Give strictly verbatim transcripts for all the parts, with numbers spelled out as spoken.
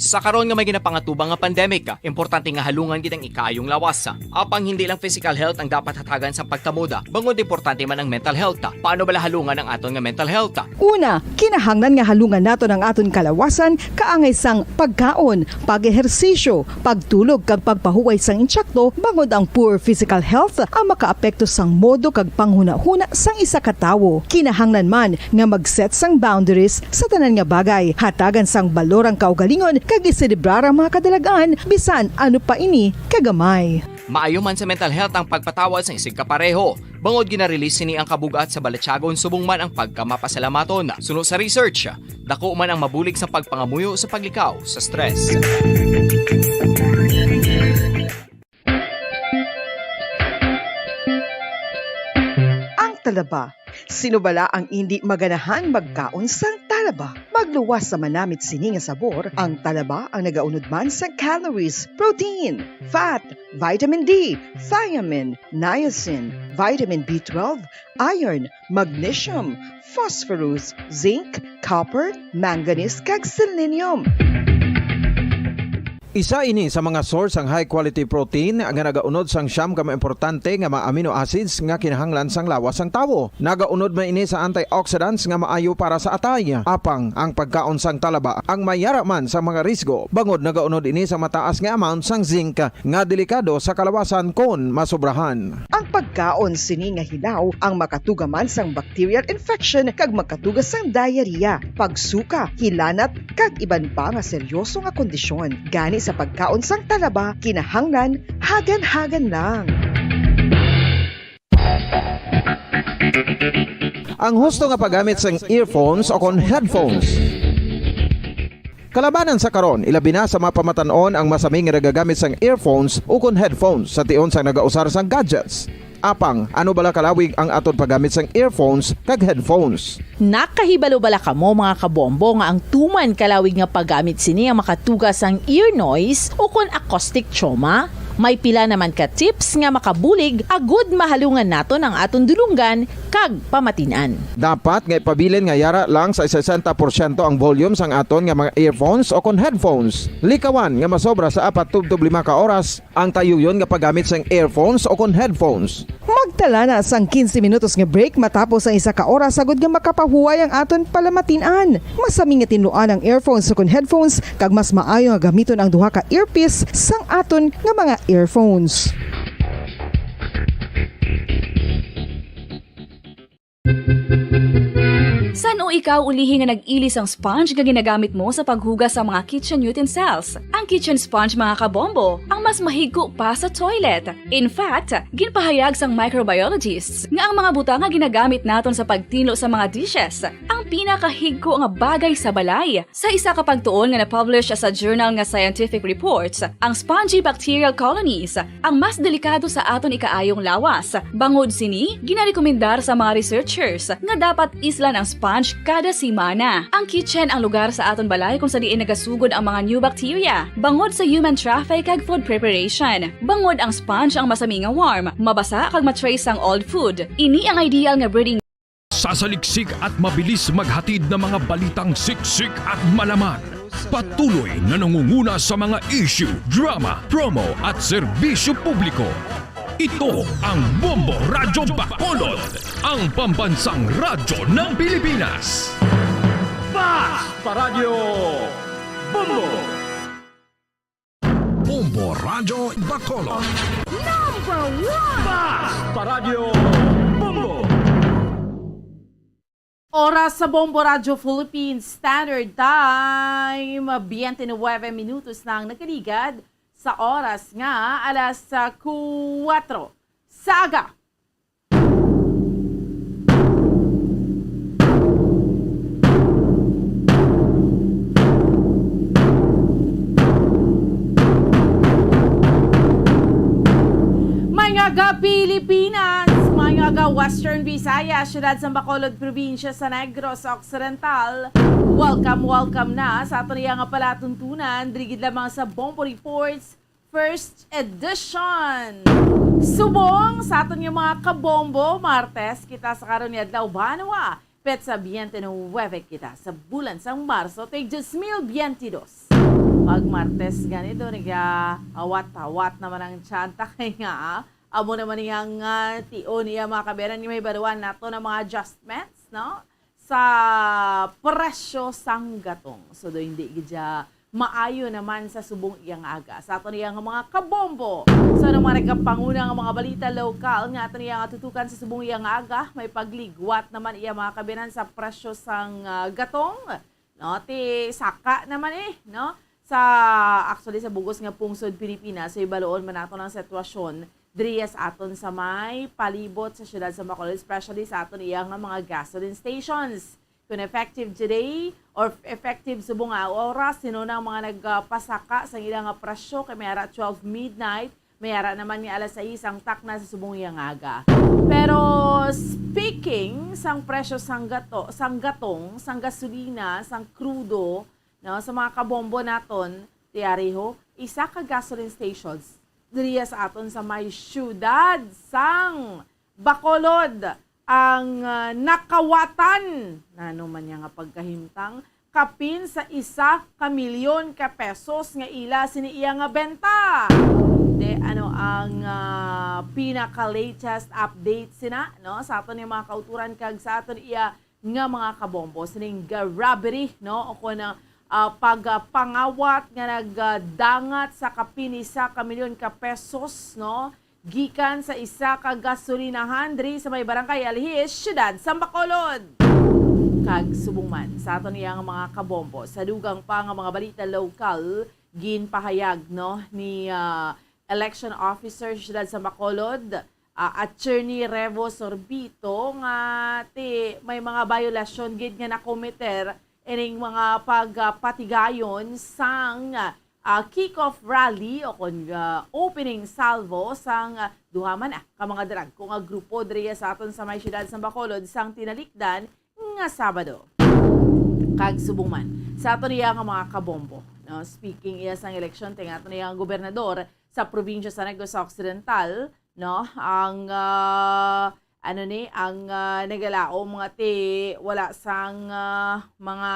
Sa karon nga may ginapangatubang nga pandemic, importante nga halungan gid ang ikaayong lawas. Apang hindi lang physical health ang dapat hatagan sang pagtamod, bangod importante man ang mental health. Paano bala halungan ang aton nga mental health? Una, kinahanglan nga halungan naton ang aton kalawasan kaangay sang pagkaon, pag-ehersisyo, pagtulog kag pagpahuway sang insakto, bangod ang poor physical health ang makaapekto sang modo kag panghunahuna sang isa ka tawo. Kinahanglan man nga mag-set sang boundaries sa tanan nga bagay, hatagan sang balor ang kaugalingon, kag iselebrar ang mga kadalag-an, bisan ano pa ini kagamay. Maayo man sa mental health ang pagpatawad sang isigkapareho, bangod gina-release sini ang kabug-at sa balatyagon subong man ang pagkamapasalamaton. Suno sa research, dako man ang mabulig sa pagpangamuyo sa paglikaw sa stress. Ang talaba. Sino bala ang indi maganahang magkaon sang talaba? Magluwas sa manamit sini nga sabor, ang talaba ang nagaunod man sang calories, protein, fat, vitamin D, thiamine, niacin, vitamin B twelve, iron, magnesium, phosphorus, zinc, copper, manganese, kag selenium. Isa ini sa mga source sang high quality protein nga nagaunod sang siyam ka mga importante nga mga amino acids nga kinahanglan sang lawas sang tawo. Nagaunod man ini sa antioxidants nga maayo para sa atay. Apang ang pagkaon sang talaba ang mayara man sa mga risgo, bangod nagaunod ini sa mataas nga amount sang zinc nga delikado sa kalawasan kon masobrahan. Ang pagkaon sini nga hilaw ang makatuga man sang bacterial infection kag makatuga sang diarrhea, pagsuka, hilanat, kag iban pa nga seryoso nga kondisyon. Gani sa pagkaon sang talaba, kinahanglan hagan-hagan lang. Ang husto nga paggamit sang earphones o kon headphones. Kalabanan sa karon, ilabi na sa mga pamatan-on ang masami nga nagagamit sang earphones ukon headphones sa tion sang nagausar sang gadgets. Apang, ano bala kalawig ang aton paggamit sang earphones kag headphones? Nakahibalo bala kamo, mga kabombo, nga ang tuman kalawig nga paggamit sini ang makatuga sang ear noise ukon acoustic trauma? May pila naman ka tips nga makabulig agud mahalungan naton ang aton dulonggan kag pamatin-an. Dapat nga ipabilin nga yara lang sa sesenta porsyento ang volume sang aton nga mga earphones o kon headphones. Likawan nga masobra sa apat tubtob lima ka oras ang tayuyon nga paggamit sang earphones o kon headphones. Magtala na sang quince minutos nga break matapos ang isa ka oras agud nga makapahuway ang aton palamatin-an. Masami nga tinluan ang earphones o kon headphones, kag mas maayo nga gamiton ang duha ka earpiece sang aton nga mga earphones. San-o ikaw ulihi nga nag-ili sang sponge nga ginagamit mo sa paghugas sa mga kitchen utensils? Ang kitchen sponge, mga kabombo, ang mas mahigko pa sa toilet. In fact, ginpahayag sang microbiologists nga ang mga butang nga ginagamit naton sa pagtinlo sa mga dishes ang pinakahigko nga bagay sa balay. Sa isa ka pagtuon nga na-publish sa journal nga Scientific Reports, ang spongy bacterial colonies ang mas delikado sa aton ikaayong lawas. Bangod sini, ginarekomendar sa mga researchers nga dapat islan ang sponge kada semana. Ang kitchen ang lugar sa aton balay kung sa diin nagasugod ang mga new bacteria, bangod sa human traffic kag food preparation. Bangod ang sponge ang masami nga warm, mabasa kag ma-trace sang old food. Ini ang ideal nga breeding Sasaliksik at mabilis maghatid ng mga balitang siksik at malaman. Patuloy na nangunguna sa mga issue, drama, promo at serbisyo publiko. Ito ang Bombo Radyo Bacolod, ang pambansang radyo ng Pilipinas. Fast Radyo Bombo! Bombo Radyo Bacolod. Number one! Fast Radyo Bombo! Oras sa Bombo Radyo Philippines Standard Time, biyente nuwebe minutos na ang nakaligad sa oras nga alas, ah, kuwatro sa aga. Maayong aga, Pilipinas! Maayong aga, Western Visayas, siyudad sa Bacolod, probinsya sa Negros Occidental. Welcome, welcome na sa aton iya nga palatuntunan, diri gid lamang sa Bombo Reports First Edition. Subong sa aton nga mga kabombo, Martes kita sa karon nga adlaw, banwa, petsa biyente nuwebe kita sa bulan sang Marso, tuig dos mil biyente dos. Pag Martes ganito, nag-awat-awat naman ang tiyan ta kay nga, ah, amo naman iyang, ah, tion niya, mga kabayan, nga may baruan nato ng mga adjustments, no? Sa presyo sang gatong. So, do hindi gid siya maayo naman sa subong iyang aga. Sa aton iyang mga kabombo, sa anong mga nagkapanguna nga mga balita lokal nga aton iyang tutukan sa subong iyang aga, may pagligwat naman iya, mga kabayan, sa presyo sang, ah, gatong. No, ti saka naman eh, no? Sa, actually, sa bugos nga pungsod Pilipinas, so ibaloon man nato ang sitwasyon diri sa aton sa may palibot sa siyudad sa Bacolod, especially sa aton iya nga mga gasoline stations. Kung effective today or effective subong nga oras, sino na ang mga nagpasaka sa ila nga presyo, kay may ara twelve midnight, may ara naman nga alas sais ang takna sa subong iyang aga. Pero speaking sang presyo sang gato, sang gatong, sang gasolina, sang krudo, no, sa mga kabombo naton, tiyareho, isa ka gasoline stations diriya sa aton sa may siyudad sang Bacolod ang, ah, nakawatan. Nano man niya nga pagkahimtang, kapin sa isa ka milyon ka pesos nga ila sini iya nga benta. De, ano ang, ah, pinaka-latest update sina, no? Sa aton nga mga kauturan kag sa aton iya nga mga kabombo, sining, ah, robbery, no? O kung, ah, pagpangawat nga nagdangat sa kapin isa ka milyon ka pesos, no? Gikan sa isa ka gasolinahan diri sa may Barangay Alihis, Siyudad sang Bacolod. Kag subong man sa aton iya nga mga kabombo, sa dugang pa nga mga balita lokal, ginpahayag, no, ni, ah, election officer sa Siyudad sang Bacolod, ah, Attorney Revo Sorbito, nga ti may mga biolasyon gid nga nakomiter ining mga pagpatigayon sang, ah, kick-off rally o kon, ah, opening salvo sang, ah, duha man, ah, ka mga dragko nga grupo diriya sa aton sa may siyudad sang Bacolod sang tinalikdan nga Sabado. Kag subong man sa aton iya nga mga kabombo, no? Speaking iya sang eleksyon, ti ang aton iya nga gobernador sa probinsya sa Negros Occidental, no? Ang, ah, ano ni, ang, ah, nagalaom nga ti wala sang, ah, mga,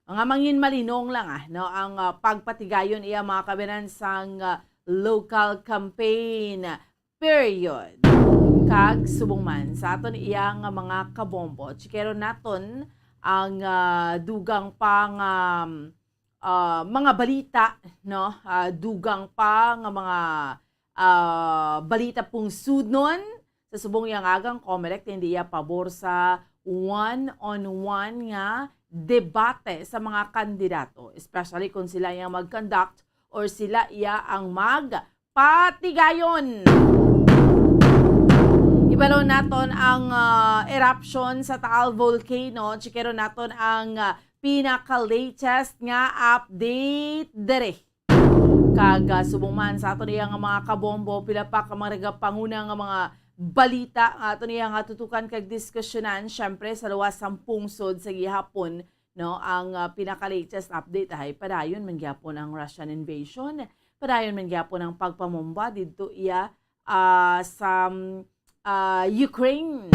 mga manginmalinong lang, ah, no? Ang, ah, pagpatigayon iya mga kabayanan sang, ah, local campaign period. Kag subong man sa aton iya nga mga kabombo, chikero naton ang, ah, dugang pa nga, ah, mga balita, no? Ah, dugang pa nga mga, ah, balita pungsudnon. Sa subong iya nga aga ang Comelec, hindi iya pabor sa one-on-one nga debate sa mga kandidato, especially kung sila iya mag-conduct or sila iya ang magpatigayon. Ibalo naton ang, ah, eruption sa Taal Volcano. Chikero naton ang, ah, pinaka-latest nga update dere. Kag, ah, subong man sa aton iya nga mga kabombo, pila pa ka mga nagapanguna nga mga balita nga aton iya nga tutukan kag diskusyonan, syempre, sa luwas sang pungsod sa gihapon, no? Ang, ah, pinaka-latest update ay padayon man gyapon ang Russian invasion, padayon man gyapon ang pagpamomba didto iya, ah, sa, mm, ah, Ukraine,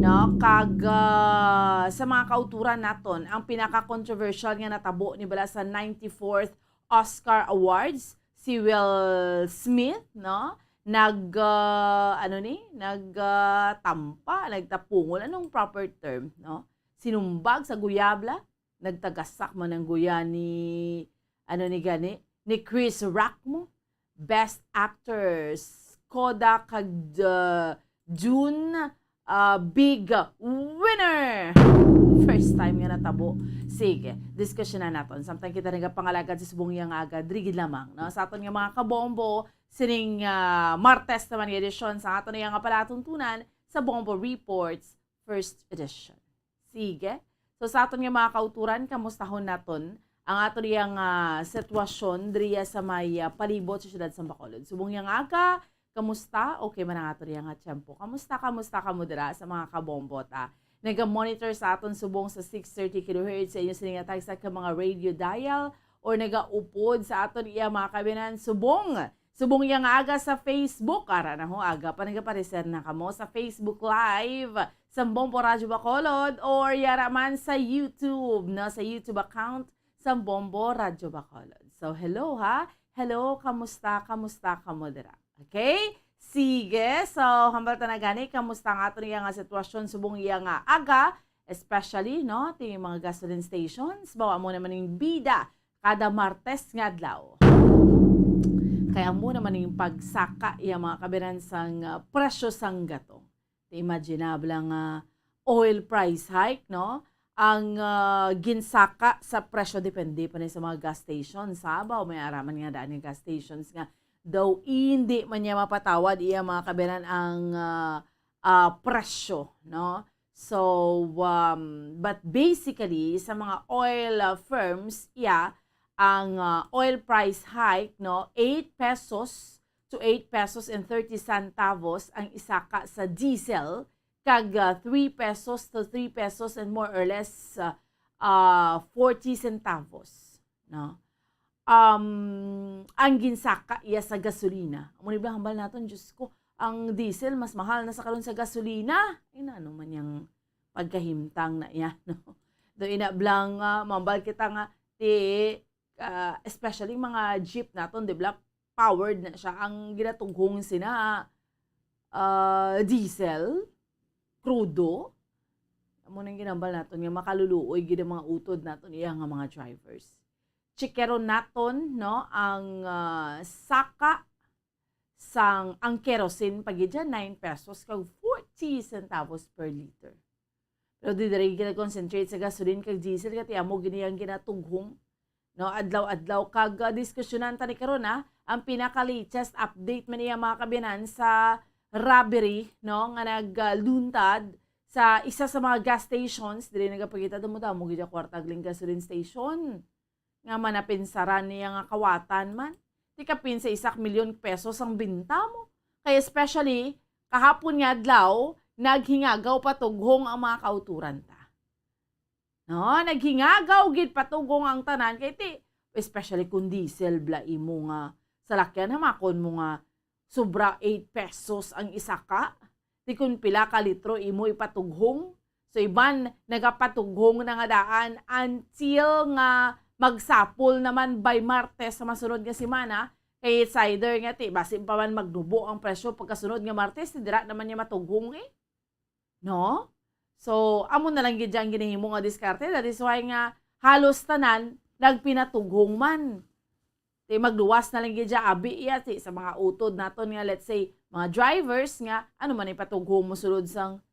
no? Kag, ah, sa mga kauturan naton, ang pinaka-controversial nga natabo ni bala sa ninety-fourth Oscar Awards, si Will Smith, no? Nag, ah, ano ni? Nag, ah, tampa, nagtapungol. Anong proper term, no? Sinumbag sa guyabla, nagtagasak man ang guya ni, ano ni gani? Ni Chris Rock mo? Best Actors, Koda kag, uh, June, uh, big winner! First time nga natabo. Sige, diskusyonan naton. Samtang kita nagapangalagad sa subong iya nga aga, diri gid lamang, no? Sa aton nga mga kabombo, sining, uh, Martes naman nga edisyon sa aton iya nga palatuntunan sa Bombo Reports, first edition. Sige. So, sa aton nga mga kauturan, kamustahon naton ang aton iyang, ah, sitwasyon diriya sa may, ah, palibot sa siyudad sa Bacolod. Subong iyang aga, kamusta? Okay man ang aton iyang, ah, tiyempo. Kamusta, kamusta kamo dira sa mga kabombo ta? Naga-monitor sa aton subong sa six thirty kilohertz sa inyo sining nga tagsa ka mga radio dial or nagaupod sa aton iya mga kabinan subong Subong iya nga aga sa Facebook, ara na ho, aga pa nagapareser na kamo sa Facebook Live sa Bombo Radyo Bacolod or yara man sa YouTube, no? Sa YouTube account sang Bombo Radyo Bacolod. So, hello ha. Hello, kamusta? Kamusta kamo dira? Okay? Sige, so hambal ta na gani, kamusta ang aton iya nga sitwasyon subong iya nga aga, especially, no, ti mga gasoline stations, bawa mo naman ning bida kada Martes nga adlaw. Kaya mo naman ning pagsaka iya mga kabiran sang, ah, presyo sang gatong. Ti imaginable nga oil price hike, no? Ang, ah, ginsaka sa presyo, depende pa ni sa mga gas stations, ha? Baw, may araman nga daan nga gas stations nga daw hindi man niya mapatawad iya mga kabiran ang, ah, ah, presyo, no? So, um, but basically, sa mga oil, ah, firms, iya, ang, ah, oil price hike, no, eight pesos to eight pesos and thirty centavos ang isaka sa diesel, kag, ah, three pesos to three pesos and more or less, ah, ah, forty centavos, no? Um, ang ginsaka iya sa gasolina. Amo ni ba hambal naton, Diyos ko, ang diesel mas mahal na sa karon sa gasolina. Ay, nano man yang pagkahimtang na iya, no? Do ina blang, ah, mambal kita nga, ti, ah, especially mga jeep naton, di ba, powered na siya. Ang ginatughong sina, ah, diesel, krudo. Amo nang ginambal naton nga makaluluoy gid ang mga utod naton iya nga mga drivers. Chikeron naton, no, ang, ah, saka sang, ang kerosene pa gid dyan, nine pesos kag forty centavos per liter. Pero di diri kita concentrate sa gasoline kag diesel, kay amo gini ang ginatughong, no, adlaw-adlaw. Kag, ah, diskusyonan ta ni karon, ah, ang pinaka-latest update man iya, mga kabiyanan, sa robbery, no, nga nagluntad sa isa sa mga gas stations. Diri nagapakita, damo-damo gid ang kwarta, galing gasoline station. Nga manapinsaran niya nga kawatan man. Ti kapin sa isa ka milyon pesos ang binta mo. Kay especially, kahapon nga adlaw, naghingagaw patughong ang mga kauturan ta. No, naghingagaw gid patughong ang tanan kay ti, especially kung diesel bala imo nga salakyan, hamakon mo nga sobra eight pesos ang isa ka. Ti kung pila ka litro imo ipatughong. So, iban nagapatughong na nga daan until nga magsapol naman by Martes sa masunod nga semana. Kay it's either nga ti, basi pa man magnubo ang presyo pagkasunod nga Martes, ti dira naman niya matughong eh. No? So, amo na lang gid ang ginahimo nga diskarte. That is why nga halos tanan nagpinatughong man. Ti magluwas na lang gid siya, abi iya, ti, sa mga utod naton nga, let's say, mga drivers nga, ano man ipatughong mo sulod sang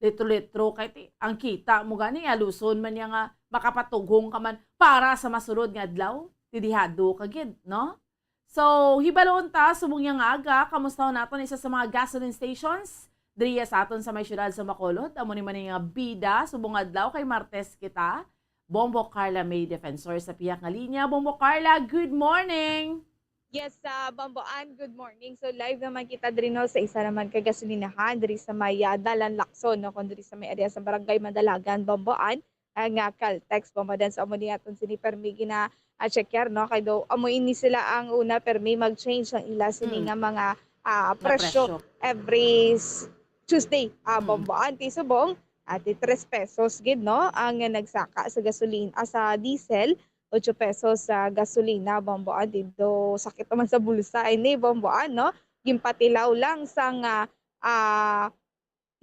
litro-litro, kay ti, ang kita mo gani, aluson man niya nga makapatughong ka man para sa masulod nga adlaw, ti dihado ka gid, no? So, hibalon ta, subong niya nga aga, kamusta naton isa sa mga gasoline stations diri sa aton sa may siyudad sa Bacolod. Amo ni man nga bida, subong adlaw kay Martes kita. Bombo Carla May Defensor sa pihak nga linya. Bombo Carla, good morning! Yes, ah, Bombo Ann, good morning. So, live naman kita diri, no, sa isa naman ka gasolinahan diri sa may, ah, Dalan Lacson, no, kung diri sa may area sa Barangay Madalagan, Bombo Ann, ang, ah, Caltex, Bombo Ann. So, amo ni aton sini permi gina, ah, check yar, no, kay do amo ini sila ang una permi mag-change ang ila sini Mm. nga mga, ah, Nga presyo presyo. every s-, Tuesday, ah, Mm. Bombo Ann. Ti subong, ah, ti tres pesos gid, no, ang nagsaka sa gasolin-, ah, sa diesel, ocho pesos sa gasolina, Bombo Ann. Ti do sakit naman sa bulsa ini, Bombo Ann, no? Ginpatilaw lang sang, ah, ah,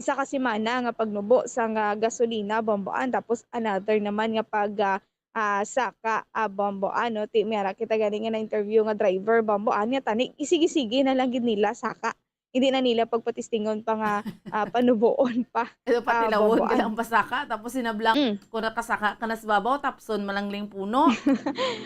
isa ka semana nga pagnubo sang, ah, gasolina, Bombo Ann. Tapos another naman nga pag, ah, ah, saka, ah, Bombo Ann, no? Ti may ara kita gani nga na-interview nga driver, Bombo Ann, nga tani, isigi-sige na lang gid nila saka. Hindi na nila pagpatistingon pa nga, ah, panuboon pa, Ito, ah, patilawon Bombo ka Ann. lang pasaka, tapos sinablang, Mm. kung nakasaka ka na sa babaw, tapson malangling puno.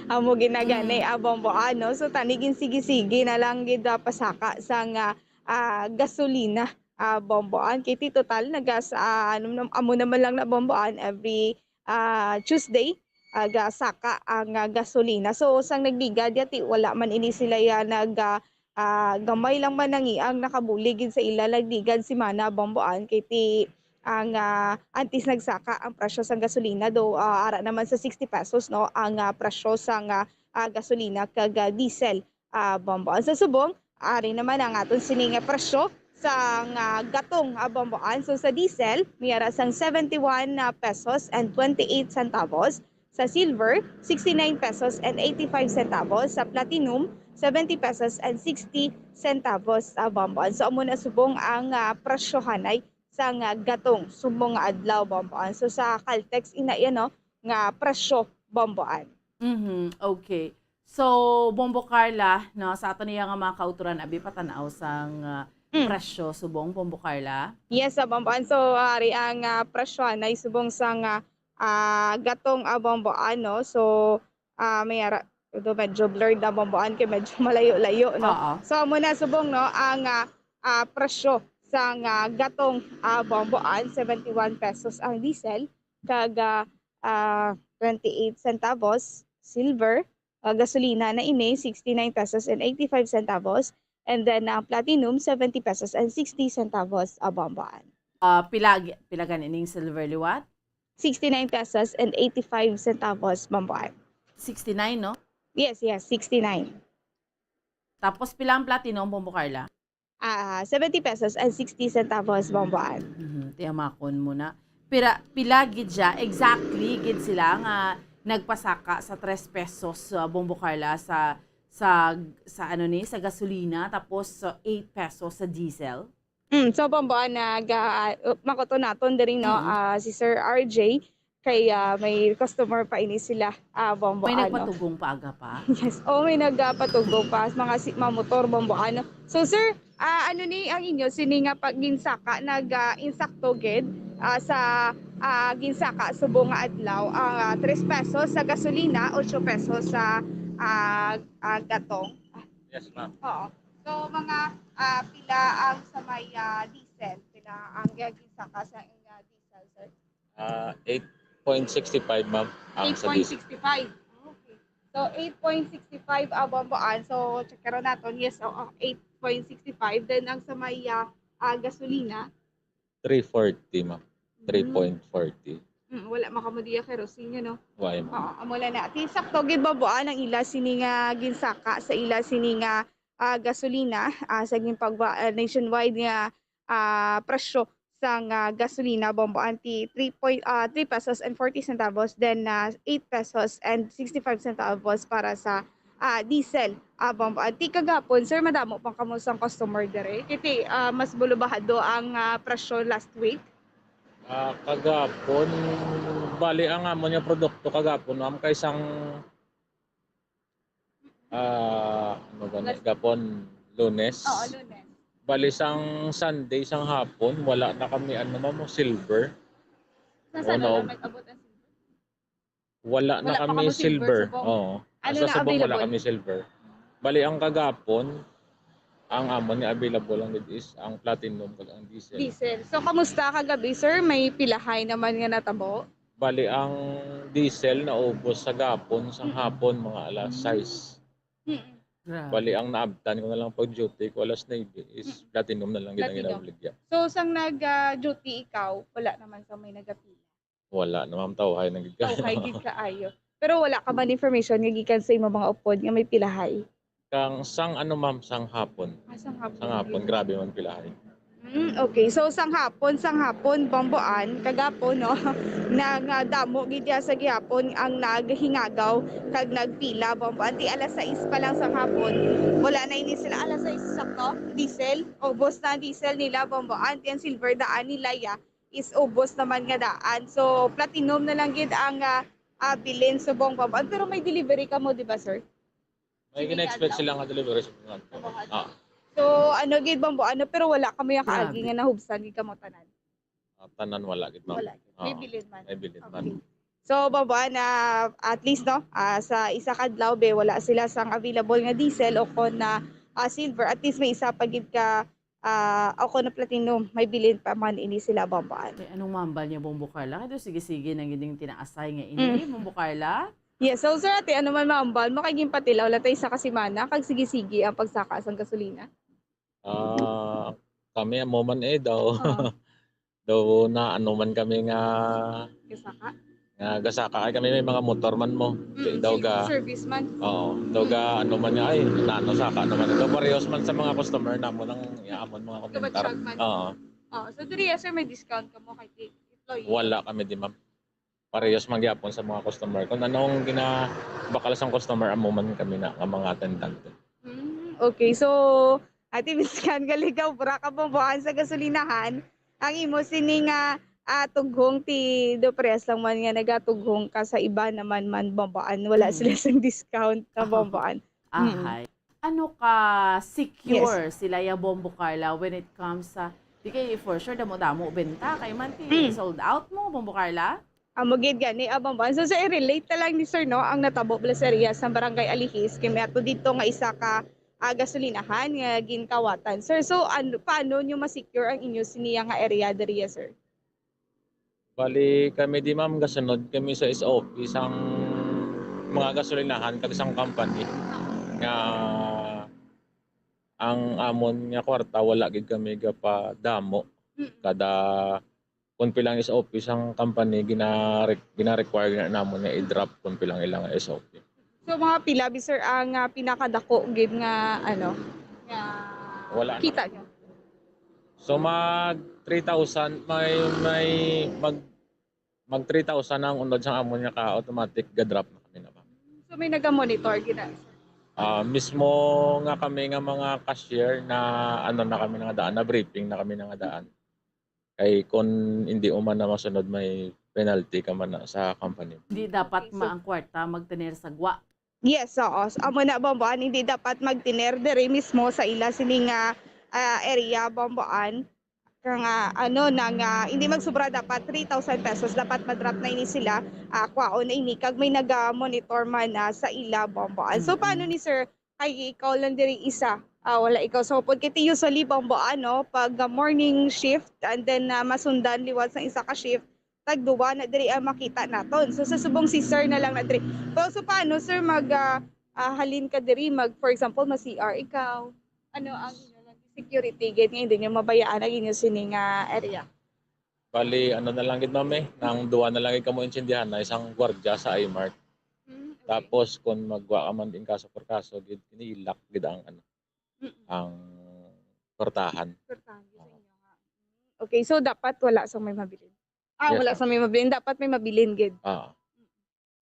Amo ginagani, Mm. ah, Bombo Ann, no? So, tani, ginsigi-sige na lang gid, ah, pasaka sang, ah, ah, gasolina, ah, Bombo Ann. Kay ti total, nagas-, ah, ano nam-, amo naman lang na, Bombo Ann, every, ah, Tuesday, ah, gasaka ang, ah, gasolina. So, sang nagligad ya, ti wala man ini sila ya nag, ah, ah, gamay lang man ang iang nakabulig gid sa ila nagligad semana, Bombo Ann, kay ti ang, ah, antes nagsaka ang presyo sang gasolina, do, ah, ara naman sa sixty pesos, no, ang, ah, presyo sang, ah, ah, gasolina kag, ah, diesel, ah, Bombo Ann. Sa subong, ari naman ang aton sini nga presyo sang, ah, gatong, ah, Bombo Ann. So, sa diesel, may ara sang seventy-one, ah, pesos and twenty-eight centavos. Sa silver, sixty-nine pesos and eighty-five centavos. Sa platinum, seventy pesos and sixty centavos, ah, Bomboan. So, amo na subong ang, ah, presyohanay sang, ah, gatong subong nga adlaw, Bomboan. So, sa Caltex, ina yan, no, nga presyo, Bomboan. Mhm, okay. So, Bombo Carla, no, sa ato niya nga mga kauturan, abi, patanaw sang, ah, Mm. presyo subong, Bombo Carla? Yes, ah, Bomboan. So, ari ang, ah, presyohanay subong sang, ah, ah, gatong, ah, Bomboan, no? So, ah, may ara-, although medyo blurred na, Bomboan, kay medyo malayo-layo, no? Oo. So, amo na subong, no, ang, ah, ah, presyo sang, ah, gatong, ah, Bomboan, seventy-one pesos ang diesel, kag, ah, ah, twenty-eight centavos silver, ah, gasolina na ini, sixty-nine pesos and eighty-five centavos, and then ang platinum, seventy pesos and sixty centavos, ah, Bomboan. Ah, pila gi-, pila gani ning silver liwat? Sixty-nine pesos and eighty-five centavos, Bomboan. Sixty-nine, no? Yes, yes, sixty-nine. Tapos pila ang platinum, Bombo Carla? Ah, seventy pesos and sixty centavos, Bomboan. Mhm, tiyamakon mo na. Pira, pila gid siya, exactly gid sila nga nagpasaka sa tres pesos, ah, Bombo Carla, sa, sa, sa ano ni, sa gasolina, tapos sa eight pesos sa diesel? Mm, so, Bomboan, nag, ah, uh, makuto naton diri, no, Mm. ah, si Sir R J, kay, ah, may customer pa ini sila, ah, Bomboan, no? May nagpatugong pa aga pa? Yes. Oh, may nagpatugong pa, mga si-, mga motor, Bomboan, no? So, sir, ah, ano ni ang inyo, sini nga pag-, ginsaka, nag, ah, insakto gid, ah, sa, ah, ginsaka subong nga adlaw, ang, ah, tres pesos sa gasolina, ocho pesos sa, ah, ah, gatong? Yes, ma'am. Oo. So, mga, ah, pila ang sa may, ah, diesel? Pila ang ginsaka sa, ah, diesel, sir? Ah, eight point six five, ma'am, ang sa diesel. Eight point six five. Okay. So, eight point six five ang Bomboan. So, check naton. Yes, oo, eight point six five. Then, ang sa may, ah, ah, gasolina? Three forty, ma'am. Mm. Three point forty. Mm, wala man kamo diya kerosene, no? Wala, ma'am. Oo, amo lang na. Ti, sakto gid, Bomboan, ang ila sini nga ginsaka sa ila sini nga, ah, gasolina, ah, sa ginpagwa-, ah, nationwide nga, ah, presyo sang, ah, gasolina, Bomboan, ti three point, ah, three pesos and forty centavos, then, ah, eight pesos and sixty-five centavos para sa, ah, diesel, ah, Bomboan. Ti kagapon, sir, madamo pang kamo sang customer diri? Kay ti, ah, mas bulubahado ang, ah, presyo last week? Ah, kagapon, bali ang amon nga produkto kagapon, ma'am, kay sang, ah, ano ba ni? Last Gapon, Lunes. Oo, Lunes. Bali sang Sunday, sang hapon, wala na kami, ano, ma'am, silver. Sa O, Sunday naog- na may abot ang silver? Wala na Wala pa kami kamo silver, silver. Subong? Oo. Ano Sa na subong wala available? Kami silver. Bali, ang kagapon, ang amon nga available lang gid is ang platinum kag ang diesel. Diesel. So, kamusta kagabi, sir? May pilahay naman nga natabo? Bali, ang diesel naubos sa gapon, sa Mm. hapon, mga alas Mm. sais. Mm. Grabe. Bali, ang naabtan ko na lang pag duty ko alas nuebe is Mm. platinum na lang gid ang Platinum. ginabaligya. So, sang nag, ah, duty ikaw, wala naman sa may nagapila? Wala na, ma'am. Tawhay na gid kaayo. Tawhay gid kaayo. Pero wala ka man information nga gikan sa imo mga upod nga may pilahay? Kang sang ano, ma'am, sang hapon. Ah, sang hapon. Sang hapon, grabe man pilahay. Mm, okay. So, sang hapon, sang hapon, Bomboan, kagapon, no? Nag, ah, damo gid diya sa gihapon ang naghingagaw kag nagpila, Bomboan. Ti alas sais pa lang sang hapon, wala na ini sila. Alas sais, sakto? Diesel. Ubos na ang diesel nila, Bomboan. Ti ang silver daan nila, ya, is ubos naman nga daan. So, platinum na lang gid ang, ah, ah, bilin subong, Bomboan. Pero may delivery kamo, di ba, sir? May Sige, gina-expect adlaw. Sila nga delivery sa mga Sa mga Ah. So, ano gid, Bomboan, pero wala kami ang kaagi Grabe. Nga nahubsan gid kamo tanan. Ah, tanan wala gid, ma'am. Wala. May Oo. Bilin man. May bilin Okay. Man. So, Bomboan, ah, at least, no, ah, sa isa ka adlaw, be, wala sila sang available nga diesel o kon na, ah, silver, at least may isa pa gid ka ah, ako na platinum, may bilin pa man ini sila, Bomboan. Kay anong mambal niya, Bombo Carla? Kay daw sige-sige nang gining tinaasay nga ini, Mm. Bombo Carla? Yes, so, sir, ate, ano man mambal mo? Kay ginpatilaw lang tayo sa kasimana, kag sige-sige ang pagsaka sang gasolina. Ah, kami amo man eh daw. Oo. Daw na ano man kami nga Gasaka? Nga gasaka. Ay, kami may mga motor man mo. Mm, Daw sige, ga service man. Oo. Daw ga ano man nga, ay, nano saka naman. Ito, parehas man sa mga customer namo nang yaamon mga komentar. Kabatsag man. Oo. Oh, so diri, sir, may discount ka mo kay ti-, employee? Wala kami di, ma'am. parehas man gyapon sa mga customer. Kung anong ginabakal sang customer, amo man kami na nga mga atendante. Mm, okay. So, Ate Biskan, galigaw, bra ka bambuan sa gasolinahan. Ang imo sini nga ah, tughong ti do parehas lang man nga nagatughong ka sa iba naman man bambuan. Wala Mm. sila sang discount na Aha. bambuan. Mm. Ahay. Ano ka secure sila ya Bombo Carla when it comes sa, di kay for sure damo-damo benta kay man ti Mm. sold out mo, Bombo Carla? Amo gid gani, ah, bambuan. So, sa i-relate na lang ni sir, no, ang natabo bala sa area sa Barangay Alihis, kay may ato dito nga isa ka ah, gasolinahan nga ginkawatan. Sir, so ano, paano nyo ma-secure ang inyo siniya nga area diriya, sir? Bali, kami di, ma'am, gasunod kami sa S O P sang mga gasolinahan kag sang company nga ang amon nga kwarta wala gid kami gapadamo. Mm. Kada kung pilang S O P sang company gina gina-require na namon nga i-drop kung pilang ilang S O P. So, mga pila bi, sir, ang ah, pinakadako gid nga ano nga Wala na. kita nyo? So mag three thousand, may may mag mag three thousand ang unod sang amon nga ka automatic ga-drop na kami na, ma'am. So, may naga-monitor gid na, sir? Ah, mismo nga kami nga mga cashier na ano na kami na nga daan, na briefing na kami na nga daan. Kay kung hindi mo man na masunod, may penalty ka man na sa company. Di dapat Okay, so ma ang kwarta magtener sa gwa. Yes, oo. So, amo na, bambuan, hindi dapat magtener diri mismo sa ila sini nga ah, area, bambuan. Kaya nga, ano, na nga, hindi magsubra dapat three thousand pesos, dapat ma-drop na ini sila, ah, kwaon na ini, kag may naga-monitor man na sa ila, bambuan. So, paano Mm-mm. ni sir? Ay, ikaw lang diri isa. Ah, wala ikaw. So, pag kiti usually, bambuan, no? Pag ah, morning shift, and then ah, masundan liwat sa isa ka shift, tagduwa na diri ang makita naton. So, sa subong si sir na lang na diri. So, so paano, sir, mag ah, ah, halin ka diri, mag, for example, ma-C R ikaw? Ano ang inyo lang security gate nga hindi nyo mabayaan ang inyo sini nga area? Bali, ano na lang gid, ma'am, eh, nang duwa na lang gid kamo intindihan na isang gwardya sa I-Mart. Mm, okay. Tapos kung magwa ka man din kaso por kaso gid, kinilak gid ang ano, Mm. ang portahan. Importante sa inyo nga. Okay, so dapat wala sa may mabilin. Ah, Yes, wala ma'am. sa may mabilin. Dapat may mabilin gid. Ah,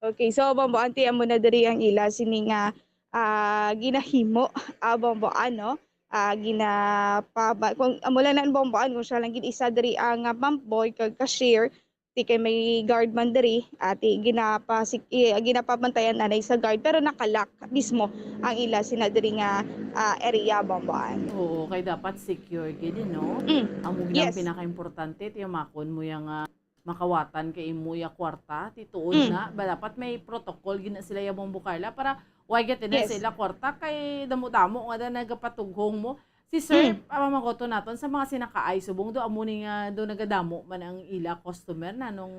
Okay, so bambuan ti amo na diri ang ila sini nga ah, ginahimo, ah, bambuan, no? Ah, ginapaba kung amo lang na ang bambuan kung siya lang gid isa diri ang ah, pump boy kag cashier, ti kay may guard man diri, ah, ti ginapasik i- ginapabantayan nanay sa guard pero nakalak mismo ang ila sina diri nga ah, area, bambuan. Oo, kay dapat secure gid, no? Mm. Amo gid ang Yes. pinakaimportante, tiyamakon mo yang ah, makawatan kay imo ya kwarta, ti tuod Mm. na ba dapat may protocol gid na sila ya Bombo Carla para way gid na Yes. sila kwarta kay damo-damo nga da nagapatughong mo. Si sir, Mm. pamamagoto naton sa mga sinakaay subong do amo ni nga do nagadamo man ang ila customer na nung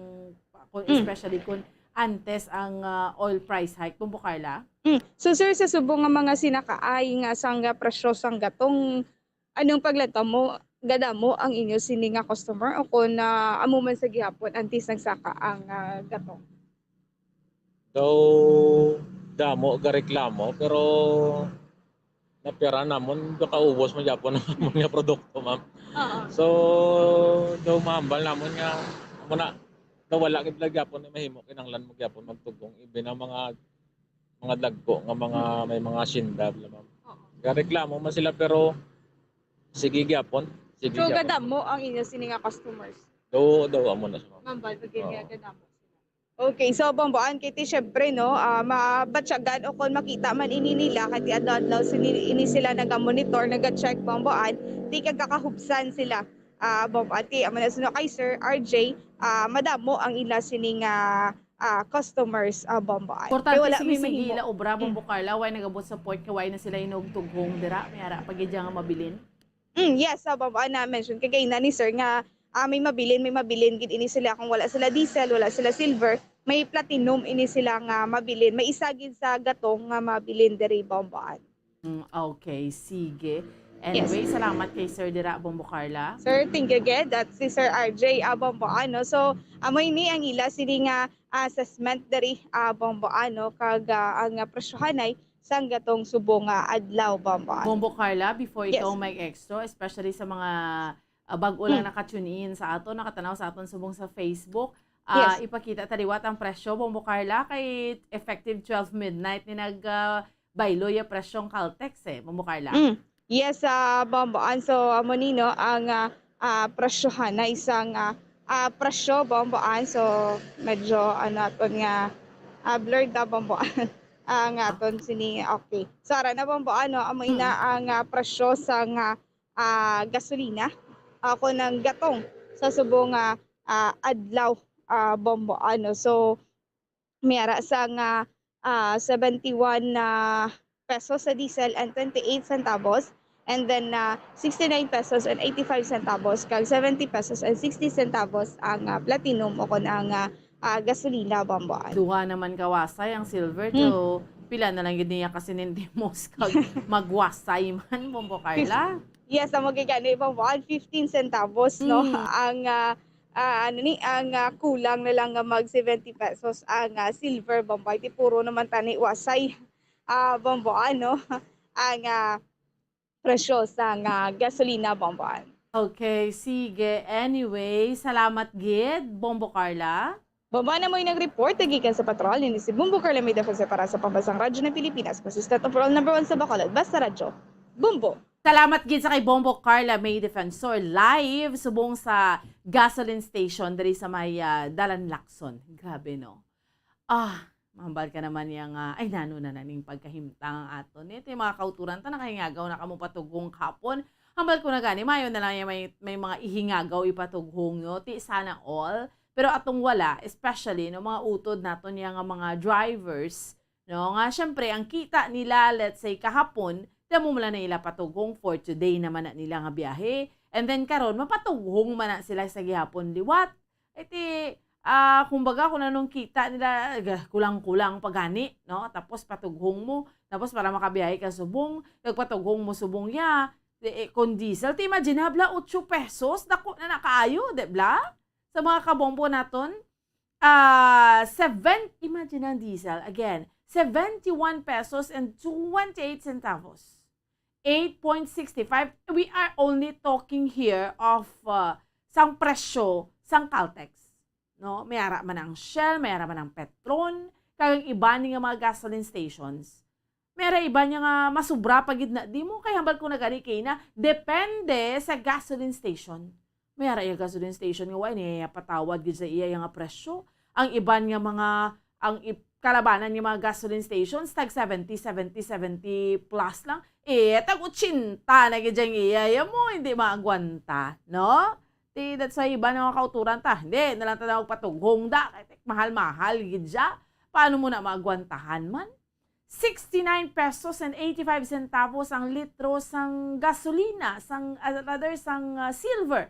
kung, Mm. especially kung antes ang ah, oil price hike, Bombo Carla. Mm. So sir, sa subong nga mga sinakaay nga sang presyo sang gatong, anong paglantaw mo, gadamo ang inyo sini nga customer o kung ah, amo man sa gihapon antes nagsaka ang ah, gatong? Though damo gareklamo, pero napira namon, kaubos man gyapon ang amon nga produkto, ma'am. Oo. So, though mahambal namon nga amo na, though wala gid lang gyapon na mahimo, kinahanglan mo gyapon magtugong even ang mga mga dagko nga mga may mga sinda, ma'am. Oo. Gareklamo man sila pero sige gyapon. Sige So gyapon. Gadamo ang inyo sini nga customers? Though, though amo na siya, ma'am. Mambal pag Oo. nga gadamo. Okay, so bambuan kay ti syempre, no, ah, mabatyagan o kung makita man ini nila kay ti adlaw-adlaw sini ini sila naga-monitor, naga-check, bambuan, ti kagkakahubsan sila. Ah, bambuan ti amo na suno kay Sir R J, ah, madamo ang ila sini nga ah, customers, ah, bambuan. Kay Importante wala sige may sige mahimo. Ila obra, Mm. Bombo Carla, way nagabot sa port kay way na sila inugtughong dira, may ara pa gid nga mabilin. Mm, yes, sa baba na mention kay na ni sir nga ah, may mabilin, may mabilin gid ini sila kung wala sila diesel, wala sila silver, may platinum ini sila nga mabilin. May isa gid sa gatong nga mabilin diri, bambuan. Mm, okay, sige. Anyway, salamat kay Sir dira, Bombo Carla. Sir, thank you gid. At si Sir R J, ah, bambuan, no? So, amo ini ang ila sini nga assessment diri, ah, bambuan, no? Kag ah, ang ah, presyohanay sang gatong subong nga adlaw, bambuan. Bombo Carla, before Yes. Ikaw Mag-Extra, especially sa mga ah, bag-o lang Mm. naka-tune in sa aton, nakatanaw sa aton subong sa Facebook, Ah, Yes. ipakita ta liwat ang presyo, Bombo Carla, kay effective twelve midnight ni nag, ah, baylo ya presyong Caltex, eh, Bombo Carla. Mm. Yes, ah, Bombo Ann. So, amo ni, no, ang, ah, ah, presyohan na isang, ah, ah, presyo, Bombo Ann. So, medyo, ano, aton nga, ah, blurred na, Bombo Ann, ang Ah. aton sini. Okay. So, ara na, Bombo Ann, no, amo ina Mm. ang, ah, presyo sa nga, ah, gasolina, ah, kon ang gatong sa subong nga, ah, adlaw, ah, Bombo Ann, no. So, may ara sa nga, ah, seventy-one na pesos sa diesel and twenty-eight centavos, and then, ah, sixty-nine pesos and eighty-five centavos, kag seventy pesos and sixty centavos ang, ah, platinum o kon ang, ah, ah, gasolina, Bombo Ann. Duha naman ka wasay ang silver, Hmm. so pila na lang gid niya ka sentimos kag magwasay man, Bombo Carla? Yes, amo gid gani, Bombo Ann, fifteen centavos, no? Mm. Ang, ah, ah, ano ni, ang, ah, kulang na lang nga mag seventy pesos ang, ah, silver, Bombo Ann. Ti puro naman tani wasay, ah, Bombo Ann, no? Ang, ah, presyo sa nga gasolina, Bombo Ann. Okay, sige. Anyway, salamat gid, Bombo Carla. Bombo Ann, amo ina ang report gikan sa patrol. Ini si Bombo Carla May Defensor para sa Pambansang Radyo ng Pilipinas, consistent overall number one sa Bacolod. Basta Radyo, Bombo! Salamat gid sa kay Bombo Carla May Defensor, live subong sa gasoline station diri sa may, ah, Dalan Lacson. Grabe, no? Ah, mahambal ka naman niya nga, ay, nano na na ning pagkahimtang ang aton. Ito yung mga kauturan ta, nakahingagaw na kamo patughong kahapon. Hambal ko na gani, mayo na lang yung may, may mga ihingagaw ipatughong nyo. Ti sana all. Pero atong wala, especially, no, mga utod naton niya nga mga drivers, no, nga syempre, ang kita nila, let's say, kahapon, damo mo lang na ila patughong for today naman na nila nga biyahe. And then karon, mapatughong man na sila sa gihapon liwat. Eh, ti, ah, kumbaga, kung anong kita nila, ga-, kulang-kulang pa gani, no? Tapos patughong mo, tapos para makabiyahe ka subong, nagpatughong mo subong ya, eh, eh, kung diesel, ti imagine, habla, ocho pesos, dako na na kaayo, di bla? Sa mga kabombo naton, ah, seven, imagine ang diesel, again, seventy-one pesos and twenty-eight centavos. Eight point six five, we are only talking here of, uh, sang presyo sang Caltex, no? May ara man ang Shell, may ara man ang Petron, kag ang iban nga mga gasoline stations. May ara iban nga masubra pa gid na, di mo kay hambal ko na gani kay na, depende sa gasoline station. May ara iya gasoline station nga wa niya patawad gid sa iya nga presyo. Ang iban nga mga, ang ip-, kalabanan nga mga gasoline stations, tag seventy, seventy, seventy plus lang. Eh, tag ochenta na gid ang iya, iya mo, hindi maagwanta, no? Ti, that's why iban nga mga kauturan ta, hindi, na lang ta na magpatughong da, kay mahal-mahal gid siya. Paano mo na maagwantahan man? Sixty-nine pesos and eighty-five centavos ang litro sang gasolina, sang, ah, rather, sang, ah, silver.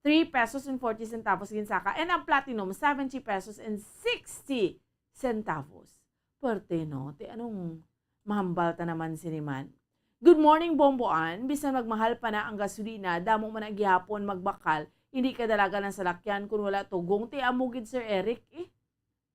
Three pesos and forty centavos ginsaka, and ang platinum, seventy pesos and sixty centavos. Pwerte, no? Ti anong mahambal ta naman sini man? Good morning, Bombo Ann. Bisan magmahal pa na ang gasolina, damo man na gihapon magbakal, hindi kadalagan ang salakyan kun wala tughong. Ti amo gid, Sir Eric, eh.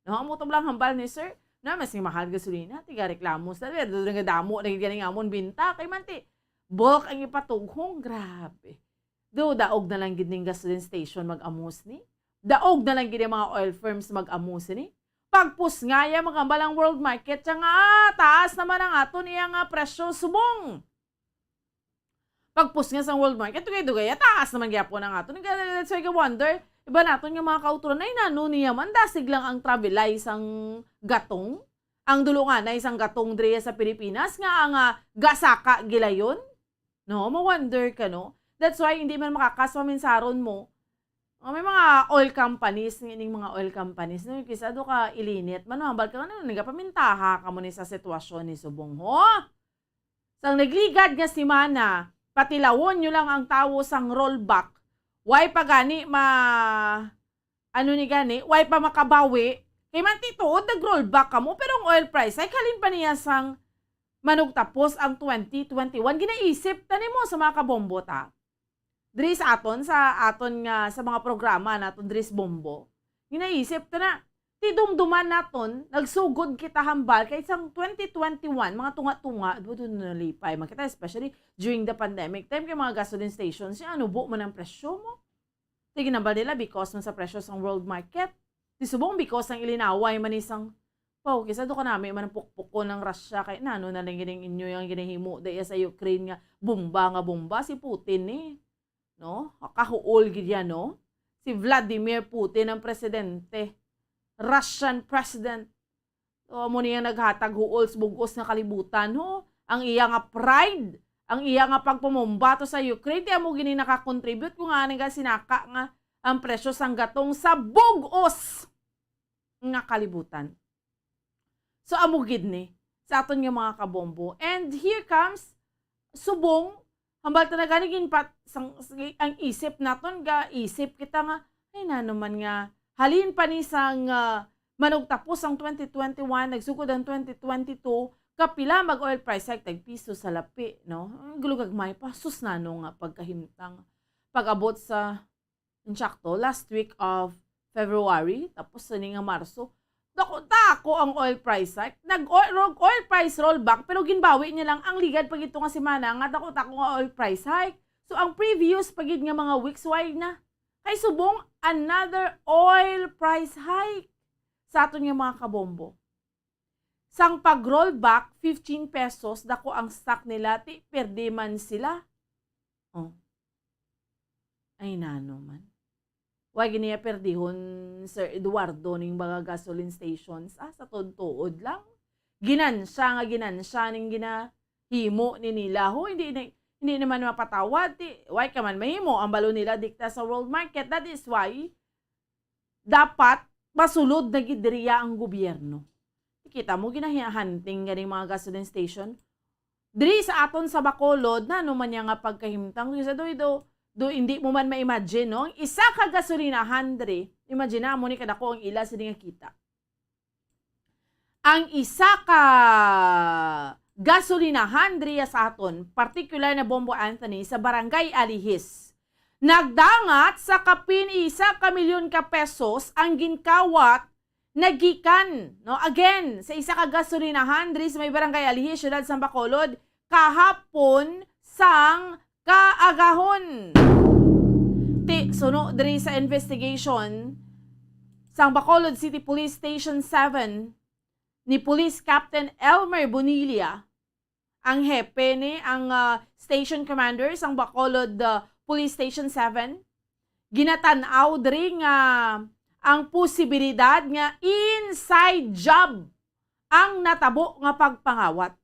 No, amo to lang hambal ni sir. Na, mas mahal gasolina, tiga reklamo sa, pero doon nga damo na gid ganing amon binta. Kay man ti, bulk ang ipatughong, grabe. Do, daog na lang gid ning gasoline station mag-amos ni. Daog na lang gid ang mga oil firms mag-amos ni. Pagpusngaya, magambal ang world market, siya nga, ah, taas naman ang aton iya nga presyo subong. Pagpusnga sang world market, dugay-dugay, taas naman gyapon ang aton. That's why I wonder, iba naton nga mga kauturan, ay, nano niya man, dasig lang ang travelay sang gatong, ang dulunganay sang gatong diri sa Pilipinas, nga ang, ah, gasaka gilayon? No, ma-wonder ka, no? That's why hindi man makakas paminsaron mo. Oh, may mga oil companies, nga ining mga oil companies, no, kisa do ka ilinit man, hambal ka, ano, nagapamintaha ka mo ni sa sitwasyon ni subong, ho? Sang nagligad nga semana, patilawon nyo lang ang tawo sang rollback. Way pa gani ma-, ano ni gani, way pa makabawi. Kay man ti tuod nag-rollback kamo, pero ang oil price ay halin pa niya sang manugtapos ang twenty twenty-one. Ginaisip ta nimo sa mga kabombo ta. Diri sa aton, sa aton nga, sa mga programa naton diri sa Bombo. Ginaisip ta na, ti dumduman naton, nagsugod kita hambal kay sang twenty twenty-one, mga tunga-tunga, do, do, nalipay man kita, especially during the pandemic time, kay mga gasoline stations, siya, ano, buo man ang presyo mo. Ti ginambal nila because man sa presyo sang world market. Di subong because ang ilinaway man ni sang, "Paw, kisa do kanami man ang pukpukon ng Russia, kay nano na lang gining inyo yung ginahimo daya sa Ukraine nga bomba nga bomba si Putin ni." No? Kahuol gid yan, no? Si Vladimir Putin ang presidente. Russian president. So, amo niya naghatag huol sa bug-os nga kalibutan, ho? Ang iya nga pride, ang iya nga pagpamumbato sa Ukraine, ti amo gini nakakontribute kung nga nga sinaka nga ang presyo sang gatong sa bug-os nga kalibutan. So, amo gid ni sa aton nga mga kabombo. And here comes subong, hambal ta na gani ginpat-, sang, ang isip naton, ga isip kita nga, "Ay, na naman nga, halin pa ni sang, ah, manugtapos ang twenty twenty-one, nagsugod ang twenty twenty-two, kapila mag oil price hike, tag piso sa lapi, no?" Ang gulugagmay pa, sus, nano nga pagkahimtang. Pag-abot sa, insakto, last week of February, tapos sini nga Marso, dako-dako ang oil price hike. Nag-oil, rog-, oil price rollback, pero ginbawi niya lang ang ligad pa gito nga semana nga dako-dako nga oil price hike. So, ang previous pa gid nga mga weeks, why na? Kay subong, another oil price hike sa aton nga mga kabombo. Sang pag-rollback, fifteen pesos, dako ang stock nila, ti perdi man sila. Oh. Ay, nano man. Wa gid niya perdihon, Sir Eduardo, ning mga gasoline stations. Ah, sa tuod-tuod lang. Ginansya nga ginansya ning ginahimo ni nila. Ho, hindi, hindi, hindi naman mapatawad. Ti, why ka man mahimo? Ang balo nila dikta sa world market. That is why dapat masulod na gid diriya ang gobyerno. Kita mo, ginahunting ganing mga gasoline station. Diri sa aton sa Bacolod, na ano man niya nga pagkahimtang, kisa do, do, do, hindi mo man ma-imagine, no? Ang isa ka gasolinahan diri, imagine na, amo ni kadako ang ila sini nga kita. Ang isa ka gasolinahan diri sa aton, particular na, Bombo Anthony, sa Barangay Alihis, nagdangat sa kapin isa ka milyon ka pesos ang ginkawat nagikan, no? Again, sa isa ka gasolinahan diri sa may Barangay Alihis, Siyudad sang Bacolod, kahapon sang kaagahon. Ti, suno diri sa investigation sang Bacolod City Police Station seven ni Police Captain Elmer Bonilla, ang hepe ni, ang, ah, station commander sang Bacolod, ah, Police Station seven, ginatan-aw diri nga ang posibilidad nga inside job ang natabo nga pagpangawat.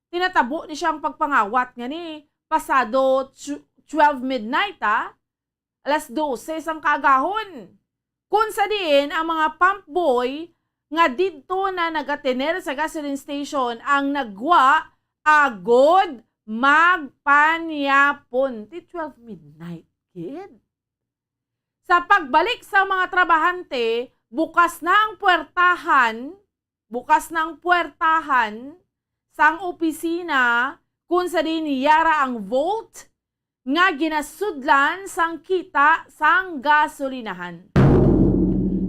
Tinatabo ni siya ang pagpangawat nga ni pasado tw-, twelve midnight, ha? Alas dose sang kaagahon. Kung sa diin ang mga pump boy nga didto na nagatener sa gasoline station ang nagwa agod magpanyapon. Ti twelve midnight, kid. Sa pagbalik sa mga trabahante, bukas na ang puwertahan, bukas na ang puwertahan sang opisina kung sa diin yara ang vault nga ginasudlan sang kita sang gasolinahan.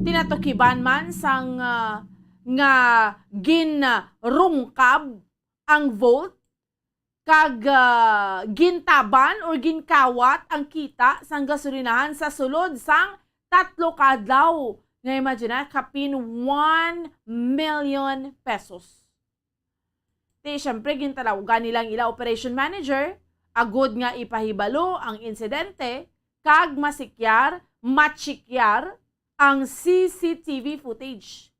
Tinatukiban man sang, ah, nga ginrungkab ang vault kag, ah, gintaban or ginkawat ang kita sang gasolinahan sa sulod sang tatlo ka adlaw. Nga imagine, ah, kapin one million pesos. Ti, siyempre, gintalawgan nila ang ila operation manager agod nga ipahibalo ang insidente kag masikyar, matsikyar ang C C T V footage.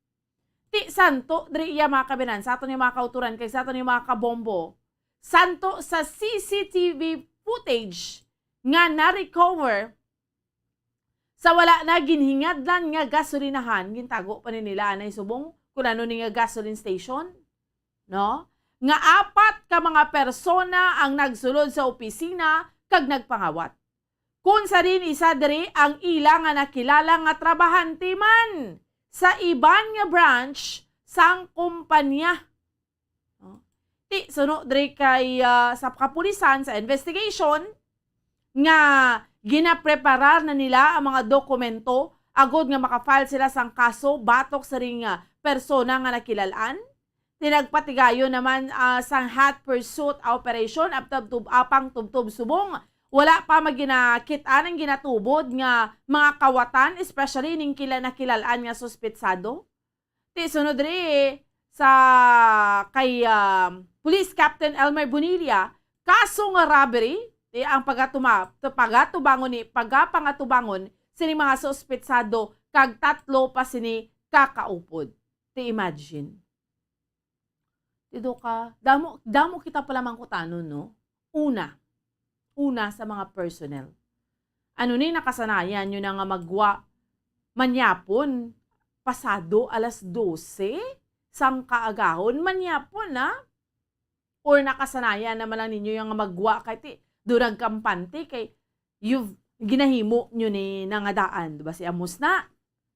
Ti, santo diri iya, mga kabinansa, sa aton nga mga kauturan kag sa aton nga mga kabombo, santo sa C C T V footage nga na-recover sa wala na ginhingadlan nga gasolinahan, gintago pa ni nila anay subong kung ano ni nga gasoline station, no? Nga apat ka mga persona ang nagsulod sa opisina kag nagpangawat. Kung sa diin isa diri ang ila nga nakilala nga trabahante man sa iban nga branch sang kumpanya. No? Ti, suno diri kay, ah, sa kapulisan sa investigation nga ginapreparar na nila ang mga dokumento agod nga makafile sila sang kaso batok sa ring, ah, persona nga nakilal-an. Ti nagpatigayon naman, ah, sang hot pursuit operation apang tub-, apang tubtob subong Wala pa maginakit-an ang ginatubod nga mga kawatan, especially ning kila nakilalaan nga suspetsado. Ti sunod diri sa kay, ah, Police Captain Elmer Bonilla, kaso nga robbery, ti ang pagatuma-, pagatubangon ni, pagapangatubangon sini mga suspetsado kag tatlo pa sini kakaupod. Ti imagine. Ti do ka, damo, damo kita pala mangkutanon, no? Una, una sa mga personnel. Ano ni nakasanayan nyo na nga magwa manyapon pasado alas dose sang kaagahon? Manyapon na? Or nakasanayan naman lang ninyo yung nga magwa kay ti, do nagkampante kay you've, ginahimo nyo ni nangadaan, di ba? Si amos na,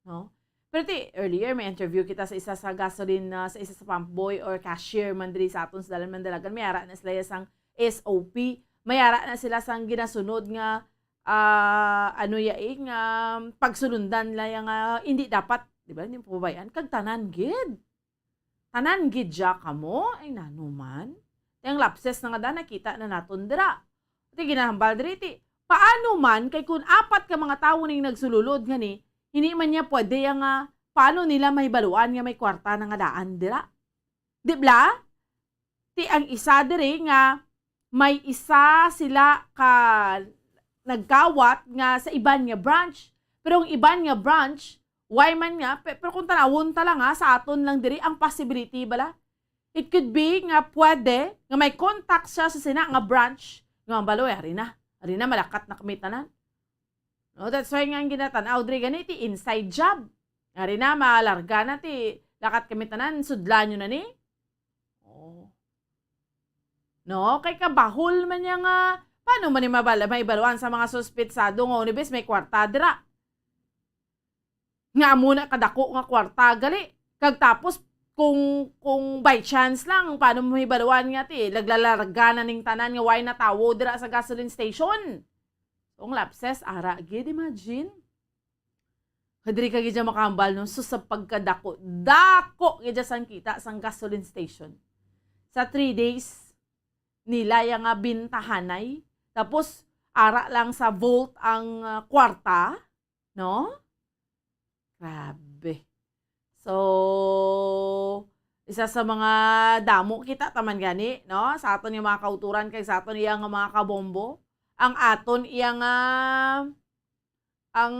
no? Pero ti, earlier may interview kita sa isa sa gasoline, ah, sa isa sa pump boy or cashier man diri sa aton sa Dalan Mandalagan, may ara na sila sang S O P, may ara na sila sang ginasunod nga, ah, ano ya, eh, nga pagsulundan la ya nga hindi dapat, di ba? Hindi pababayaan kag tanan gid. Tanan gid ya kamo? Ay, nano man. Ti ang lapses na nga da, nakita na naton dira. Ti ginahambal diri, ti, paano man, kay kun apat ka mga tawo ning nagsululod nga ni, hindi man niya pwede ya nga, paano nila mahibaluan nga may kwarta na nga daan dira? Di bla? Ti ang isa diri nga may isa sila ka nagkawat nga sa iban nga branch. Pero ang iban nga branch, why man nga, pe-, pero kung tanawon ta lang ha, sa aton lang diri, ang possibility bala, it could be nga pwede nga may contact siya sa sina nga branch, nga ang baloy, ari na, ari na, malakat na kami tanan. No, that's why nga ang ginatan-aw diri gani, ti inside job. Ari na, malarga na, ti lakat kami tanan, sudlan nyo na ni. Oh. No, kay kabahol man niya nga, paano man ni mabala-, maibaluan sa mga suspitsado nga unibes may kwarta dira? Nga amo na kadako nga kwarta gali. Kag tapos, kung, kung by chance lang, paano mo mahibaluan nga ti, naglalarga na ning tanan nga way natawo dira sa gasoline station? So, ang lapses, ara gid, imagine. Kadiri ka gid siya makahambal, no? So, sa pagkadako, dako gid siya sang kita sang gasoline station. Sa three days, nila ya nga bintahanay. Tapos, ara lang sa vault ang, ah, kwarta, no? Grabe. So, isa sa mga damo kita taman gani, no? Sa aton nga mga kauturan kag sa aton iya nga mga kabombo, ang aton iya nga, ang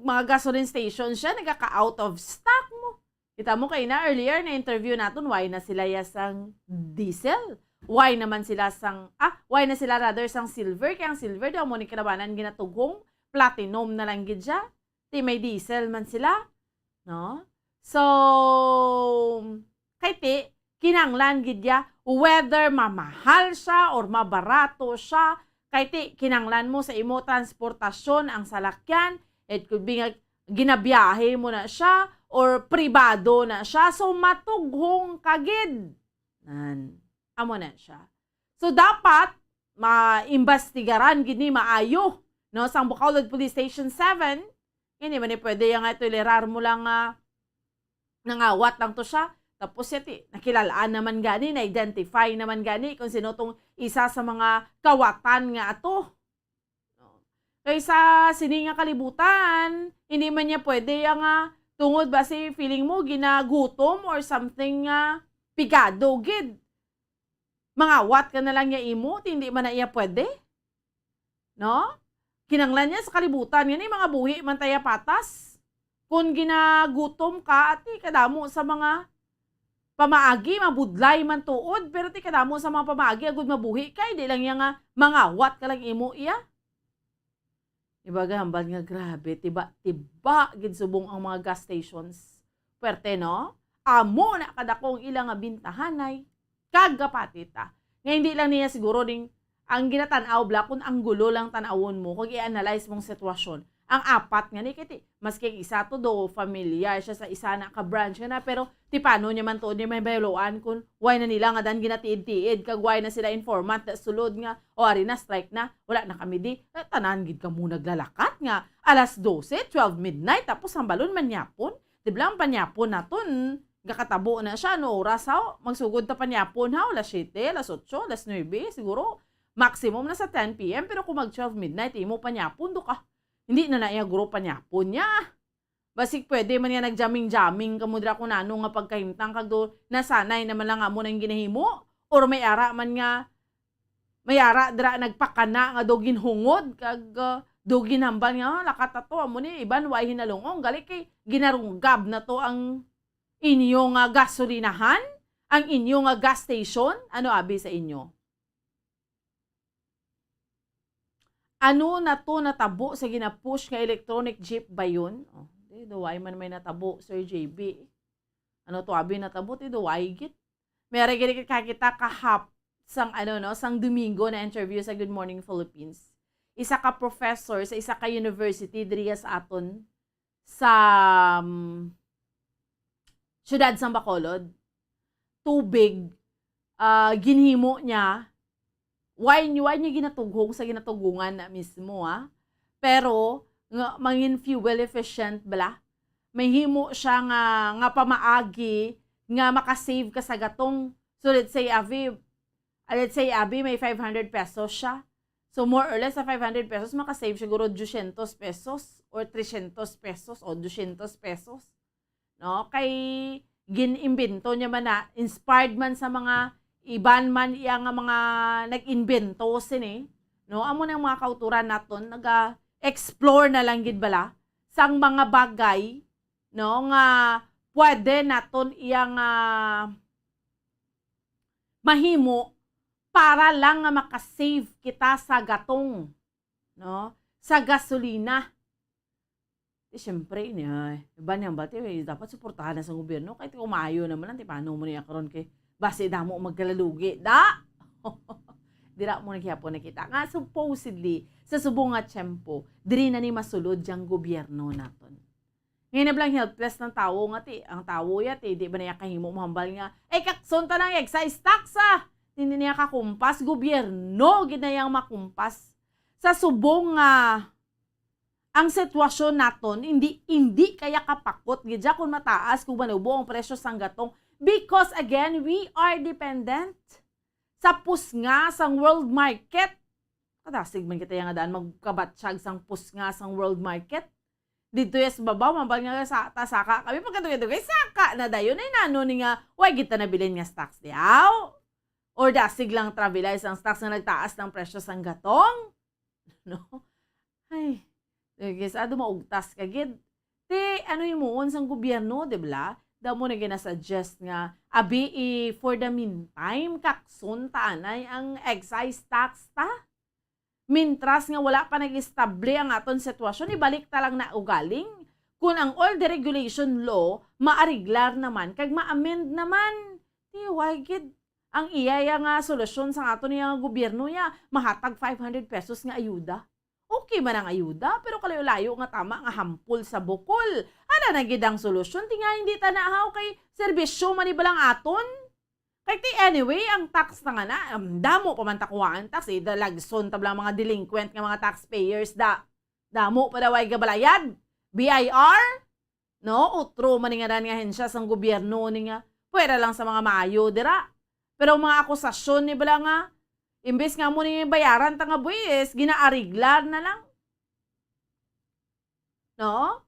mga gasoline station siya nagaka-out of stock mo. Kita mo kay na earlier na interview naton, why na sila ya sang diesel? Why naman sila sang, ah, why na sila rather sang silver? Kay ang silver daw mo ni kalabanan ginatughong platinum na lang gid siya. Ti may diesel man sila, no? So, kay ti, kinahanglan gid ya, whether mamahal siya or mabarato siya, kay ti, kinahanglan mo sa imo transportasyon ang salakyan, it could be nga ginabiyahe mo na siya or pribado na siya, so matughong ka gid. Nan, amo na siya. So, dapat maimbestigaran gid ni maayo, no, sang Bacolod Police Station seven. Hindi man ni pwede yang nga tolerar mo lang nga nangawat lang to siya. Tapos siya ti, nakilalaan naman gani, na-identify naman gani kung sino tong isa sa mga kawatan nga ato. No? Kay sa sini nga kalibutan, hindi man niya pwede yang nga tungod ba si feeling mo ginagutom or something nga pigado gid. Mangawat ka na lang niya imo, ti hindi man na iya pwede. No? Kinanglan niya sa kalibutan, nga ni mga buhi man taya patas. Kung ginagutom ka, ati kadamo sa mga pamaagi, mabudlay man tuod, pero ti kadamo sa mga pamaagi, agud mabuhi ka, di lang niya nga mangawat ka lang imo iya. Ibaga hambal nga grabe, tiba, tiba gid subong ang mga gas stations. Puwerte, no? Amo na kadako ang ila nga bintahanay. Kag gapati ta. Nga hindi lang niya siguro ding ang ginatan-aw bala kun anggulo lang tan-awon mo kag i-analyze mong sitwasyon. Ang apat nga ni kay ti, maski ang isa to do familiar siya sa isa na ka branch nga na, pero ti paano niya man to ni may bayloan kun why na nila nga dan ginatiid-tiid kag why na sila informant na sulod nga, "O, ari na, strike na, wala na kami di." Eh, tanan gid kamo naglalakat nga alas dose, twelve midnight, tapos hambalon manyapon. Di ba ang panyapon naton, gakatabo na siya, ano oras, haw? Magsugod ta panyapon, haw? Alas siyete, alas otso, alas nuebe, siguro. Maximum na sa ten P M, pero kung mag twelve midnight, imo panyapon, do ka. Hindi na na iya guro panyapon niya. Basig pwede man nga nag-jamming-jamming kamo dira kung ano nga pagkahimtang, kag do nasanay naman lang amo nang ginahimo, or may ara man nga, may ara dira nagpakana nga do ginhungod, kag, ah, do ginhambal nga, "Ah, lakat ato, amo ni, iban way hinalungong, gali kay ginarunggab na to ang inyo nga gasolinahan, ang inyo nga gas station." Ano abi sa inyo? Ano na to natabo sa ginapush nga electronic jeep ba yun? Oh, di, do, way man may natabo, Sir J B. Ano to abi natabo, ti, do, way gid. May ara gid kakita kahap sang, ano, no, sang Domingo na interview sa Good Morning Philippines. Isa ka professor sa isa ka university diriya sa aton sa, um, siyudad sang Bacolod. Tubig, ah, ginhimo niya, way, way niya ginatughong sa ginatughungan na mismo, ah. Pero, nga, mangin fuel efficient bala. May himo siya nga, nga pamaagi nga makasave ka sa gatong. So, let's say, abi, ah, let's say, abi, may five hundred pesos siya. So, more or less, sa five hundred pesos, makasave siguro dosyentos pesos or tresyentos pesos o dosyentos pesos. No? Kay gin-imbento niya man na, inspired man sa mga iban man iya nga mga nag-imbento sini, no? Amo nang mga kauturan naton, naga-explore na lang gid bala sang mga bagay, no, nga pwede naton iya nga mahimo para lang nga makasave kita sa gatong, no? Sa gasolina. Di, siyempre, niya, iba niyang bati, eh, dapat suportahan na sa gobyerno. Kahit kung maayo naman lang, ti paano mo niya karon kay basi damo magkalalugi. Da! Dira mo na gihapon nakita. Nga, supposedly, sa subong nga tiyempo, diri na ni masulod yang gobyerno naton. Ngayon na lang helpless ng tao nga ti, ang tao ya ti, di ba niya kahimo mahambal nga, "Ay, kakson ta ng excise tax, ah!" Hindi niya kakumpas, gobyerno, gid na yang makumpas. Sa subong nga, ang sitwasyon naton, hindi, hindi kaya kapakot, gid siya kung mataas, kung manubo ang presyo sang gatong. Because again, we are dependent sa pusnga sang world market. Kadasig man kita nga daan magkabatsyag sang pusnga sang world market. Dito yes babaw, mabal nga sa, ta saka kami pagkadugay-dugay, saka na dayon ay nano ni nga, way kita nabilin nga stocks diaw? Or dasig lang travelay sang stocks nga nagtaas ng presyo sang gatong? No? Ay, guys, ado maugtas ka gid. Ti, ano himuon sang gobyerno, di ba? Damo na ginasuggest nga, abi, i-, for the meantime, kakson ta anay ang excise tax ta. Mintras nga wala pa nag-estable ang aton sitwasyon, ibalik ta lang na ugaling. Kung ang all deregulation law, maariglar naman, kag ma-amend naman. Ti, why gid? Ang iya ya nga solusyon sa aton niya nga gobyerno ya, mahatag five hundred pesos nga ayuda. Okay man ang ayuda, pero kalayo-layo nga tama nga hampol sa bukol. Ana na gid ang solusyon, ti nga hindi ta nahaw kay serbisyo man ni balang aton. Kay ti anyway, ang tax na nga na, um, damo pa man ta kuhaan tax, eh, dalagson ta lang mga delinquent nga mga taxpayers da. Damo pa daw ay gabalayad. B I R? No? Utro man ni nga dan nga hensya sang gobyerno ni nga. Pwera lang sa mga maayo dira. Pero ang mga akusasyon ni bala nga, imbes nga mo ni bayaran ta nga buwis, ginaariglar na lang. No?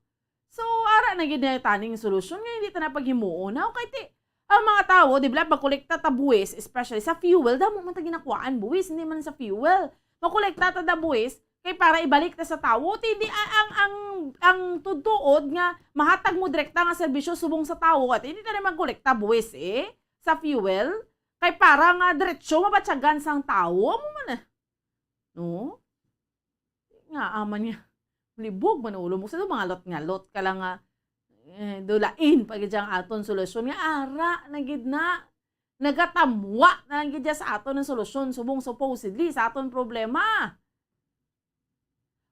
So, ara na gid na taning solusyon nga hindi ta na paghimuon. How kay ti, ang mga tawo, di ba, magkolekta ta buwis, especially sa fuel, damo man ta ginakuhaan buwis, hindi man sa fuel. Makolekta ta da buwis, kay para ibalik ta sa tawo, ti di a-, ang, ang, ang tutuod nga mahatag mo direkta nga serbisyo subong sa tawo, at hindi ta na magkolekta buwis, eh, sa fuel, kay para nga diretso mabatyagan sang tawo, mo man, eh. No? Nga, aman niya. Libog man ulo mo. Sa mga lot nga lot ka lang nga, eh, dulain pa gid ang aton solusyon. Nga, ara na gid na. Nagatamwa na lang gid sa aton ang solusyon. Subong supposedly sa aton problema.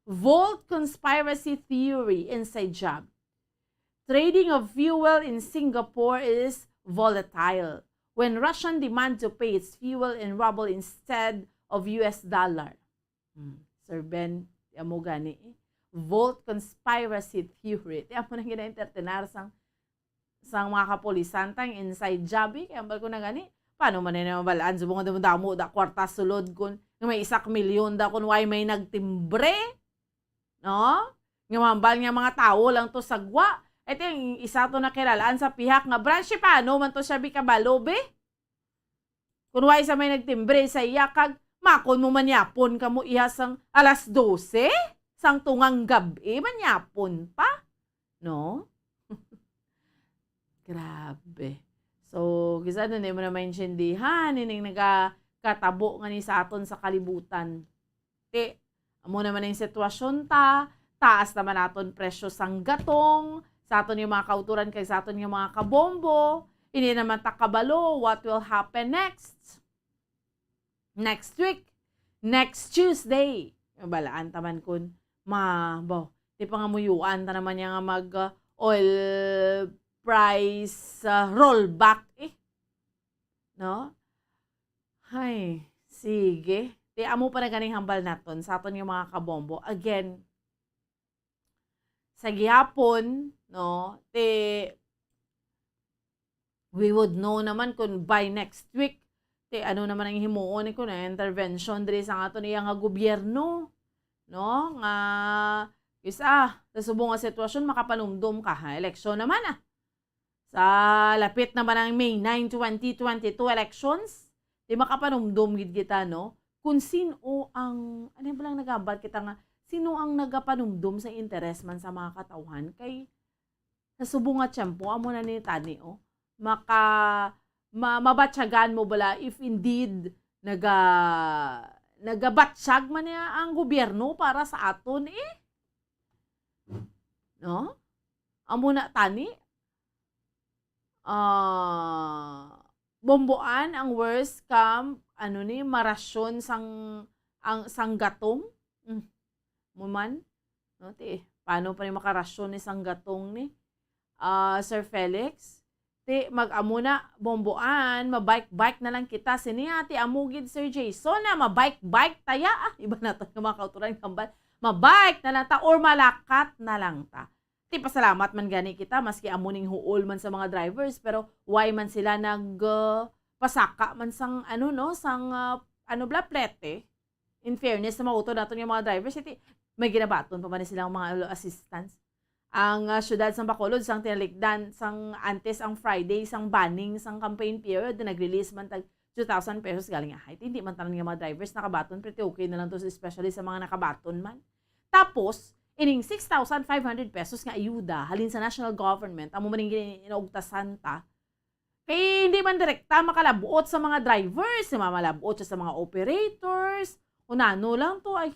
Volt conspiracy theory inside job. Trading of fuel in Singapore is volatile when Russian demand to pay its fuel in ruble instead of U S dollar. Hmm. Sir Ben, amo gani, eh. Volt conspiracy theory. Ti amo nang gina-entertainar sang, sang mga kapulisan, tang inside job, eh. Kaya ambal ko na gani, paano man na mabalaan? Subong nga damo da kwarta sulod kun May isa ka milyon daw kung why may nagtimbre, no? Nga mahambal nga mga tawo lang to sa gwa. Ito yung isa to nakilalaan sa pihak nga branch. Paano man to siya bi kabalo, be? Kung why sa may nagtimbre sa iya, kag makon mo manyapon kamo iya sang alas dose sang tungang gab-i, manyapon pa, no? Grabe. So, kisa na mo na maintindihan ining nagakatabo nga ni sa aton sa kalibutan. Ti, amo naman ang sitwasyon ta, taas naman aton presyo sang gatong, sa aton yung mga kauturan kag sa aton yung mga kabombo. Hindi naman ta kabalo what will happen next. Next week, next Tuesday. Balaan taman kun ma, bo, di pa nga muyuan ta naman niya nga mag, uh, oil price, uh, rollback eh. No? Hay, sige. Ti amo pa na ganing hambal naton sa aton nga mga kabombo. Again, sa gihapon, no, ti we would know naman kung by next week, ti ano naman ang himuon ni kun intervention diri sa aton iya nga gobyerno, no? Nga, isa, sa subong nga sitwasyon, makapanumdom ka, ha? Eleksyon naman, ah. Sa lapit naman ang May nine, twenty twenty-two elections, di makapanumdom gid kita, no? Kung sino ang, ano ba lang nagambal kita nga, sino ang nagapanumdom sa interes man sa mga katawhan? Kay, sa subong nga tiyempo, amo na ni tani, oh. Maka, ma-, mabatyagan mo bala if indeed naga-, nagabatyag man niya ang gobyerno para sa aton, eh? No? Amo na tani. Ah, bomboan ang worst kam, ano ni, marasyon sang, ang, sang gatong. Mm. Mo man, no, ti, paano pa ni makarasyon ni sang gatong ni? Ah, Sir Felix, ti, mag-amo na, bomboan, ma-bike-bike na lang kita. Sini, ati, amo gid, Sir Jason, na ma-bike-bike taya. Ah, iba na to nga mga kauturan, kambal. Ma-bike na lang ta or malakat na lang ta. Ti, pasalamat man gani kita, maski amo ning huol man sa mga drivers, pero why man sila nag, uh, pasaka man sang, ano, no, sang, uh, ano bla, plete? In fairness sa mga utod naton nga mga drivers, iti, may ginabaton pa man ni silang mga assistance. Ang, ah, siyudad sang Bacolod, sang tinalikdan, sang antes ang Friday, sang banning, sang campaign period, na nag-release man tag two thousand pesos galing, ah, hindi man tanan nga mga drivers nakabaton, pretty okay na lang to, especially sa mga nakabaton man. Tapos, ining six thousand five hundred pesos nga ayuda halin sa national government, amo man ning gin-, inaugtasan ta, kay hindi man direkta makalabot sa mga drivers, si mamalabot siya sa mga operators, o nano lang to, ay.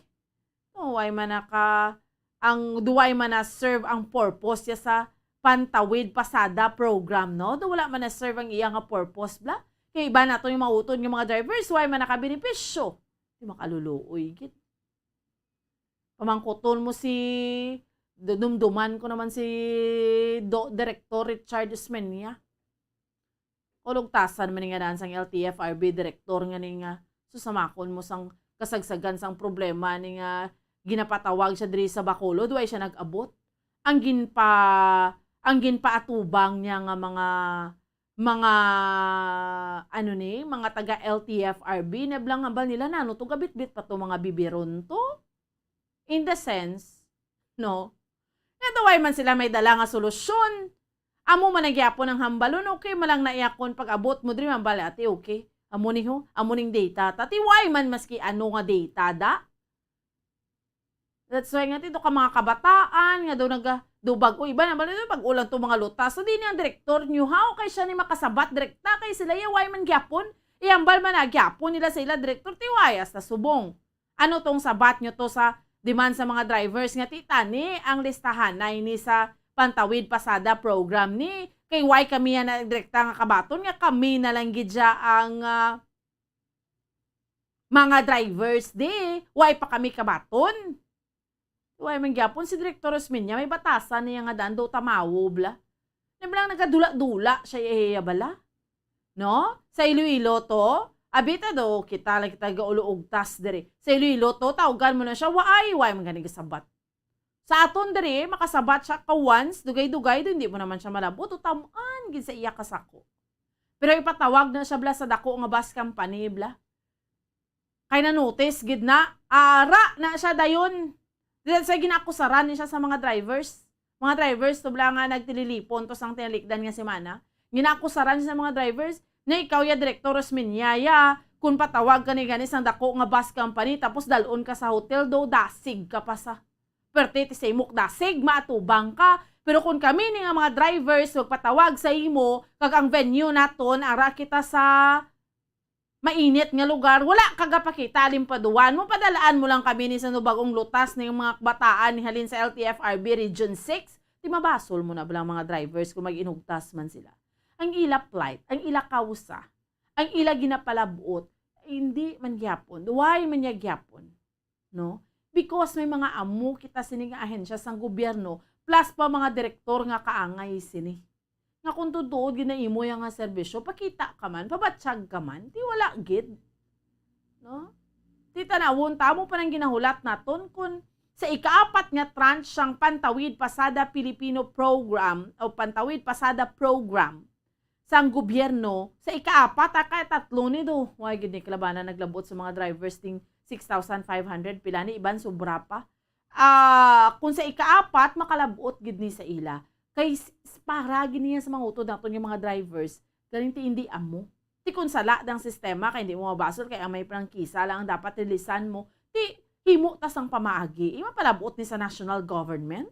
No, why man naka, ang, do why man na-serve ang purpose niya sa Pantawid Pasada program, no? Do wala man na-serve ang iya nga purpose, bla? Kay iba na to yung mga utod nga mga drivers, why man nakabenepisyo? Di makaluluoy, gid. Pamangkuton mo si, dumduman ko naman si Do-, Director Richard Usmeña. Kulugtasan man ni nga daan sang L T F R B director nga ni nga susamakon mo sang kasagsagan sang problema ni nga ginapatawag siya diri sa Bacolod, way siya nag-abot. Ang ginpa-, ang ginpaatubang niya nga mga, mga, ano ni, mga taga L T F R B, nablang hambal nila, nano to, gabitbit pa to, mga bibiron to? In the sense, no? Nga daw way man sila may dala nga solusyon. Amo man ang gyapon ang hambalon, okay man lang na iyakon pag-abot mo diri, mambal ati, okay. Amo ni ho, amo ning data ta. Ti way man maski ano nga data da. That's why nga ti do ka mga kabataan nga daw naga-, do bag-o, iba na ba, bag-o lang to mga lutas. So, di ni ang direktor niyo, ha? Okay siya ni makasabat direkta kay sila, ya, way man gyapon. Ihambal man na gyapon nila sa ila direktor, ti way, hasta subong. Ano tong sabat nyo to sa demand sa mga drivers nga ti tani ang listahanay ni sa Pantawid Pasada program ni? Kay why kami yan na direkta nga kabaton nga kami na lang gid siya ang, ah, mga drivers di? Why pa kami kabaton? Why man gyapon si Direktor Osmeña may batasan niya nga daan daw tamawo bla? Nablang nagadula-dula siya iya bala? No? Sa Iloilo to, abi ta do, kita lang kita gauluugtas diri. Sa Iloilo to, tawgan mo na siya, waay, waay man gani gasabat. Sa aton diri, makasabat siya ka once, dugay-dugay, do, hindi mo naman siya malabot, o taman, gid sa iya kasako. Pero ipatawag na siya, bla, sa dako nga bus company, bla. Kay na-notice gid na, ara na siya dayon. Di sa ginakusaran ni siya sa mga drivers. Mga drivers, tubla nga nagtililipon to sang tinalikdan nga semana. Ginakusaran siya sa mga drivers, na ikaw ya, Direktor Rosminia, ya, kung patawag ka ni gani sang dako nga bus company, tapos dalon ka sa hotel do, dasig ka pa sa. Perte ti sa imok dasig, maatubang ka. Pero kung kami ni nga mga drivers, magpatawag sa imo, kag ang venue naton, ara kita sa mainit nga lugar, wala ka gapakita, alimpaduan mo, padalaan mo lang kami ni sa nubagong lutas ning mga kabataan ni halin sa L T F R B Region six, di mabasol mo na bala ang mga drivers kung mag-inugtas man sila. Ang ila plight, ang ila kausa, ang ila ginapalabot, hindi man gyapon. Why man niya gyapon? No? Because may mga amo kita sini nga ahensya sang gobyerno, plus pa mga direktor nga kaangay sini. Nga kung tuod-tuod gid na imo yang nga serbisyo, pakita ka man, pabatyag ka man, di wala gid. No? Di tanawon ta mo pa nang ginahulat naton kun sa ikaapat nga tranche sang Pantawid Pasada Pilipino Program o Pantawid Pasada Program sang gobyerno sa ikaapat, ah, kay tatlo ni do. Why gid ni kalabanan naglabot sa mga drivers ting six thousand five hundred, pila ni iban sobra pa. Ah, kung sa ikaapat, makalabot gid ni sa ila. Kay s-, s-, para gid niya sa mga utod naton yung mga drivers, galing ti hindi amo. Ti kung sala dang sistema, kay hindi mo mabasol, kay ang may prangkisa lang ang dapat releasan mo, ti himo ta sang pamaagi. Ima palabot ni sa national government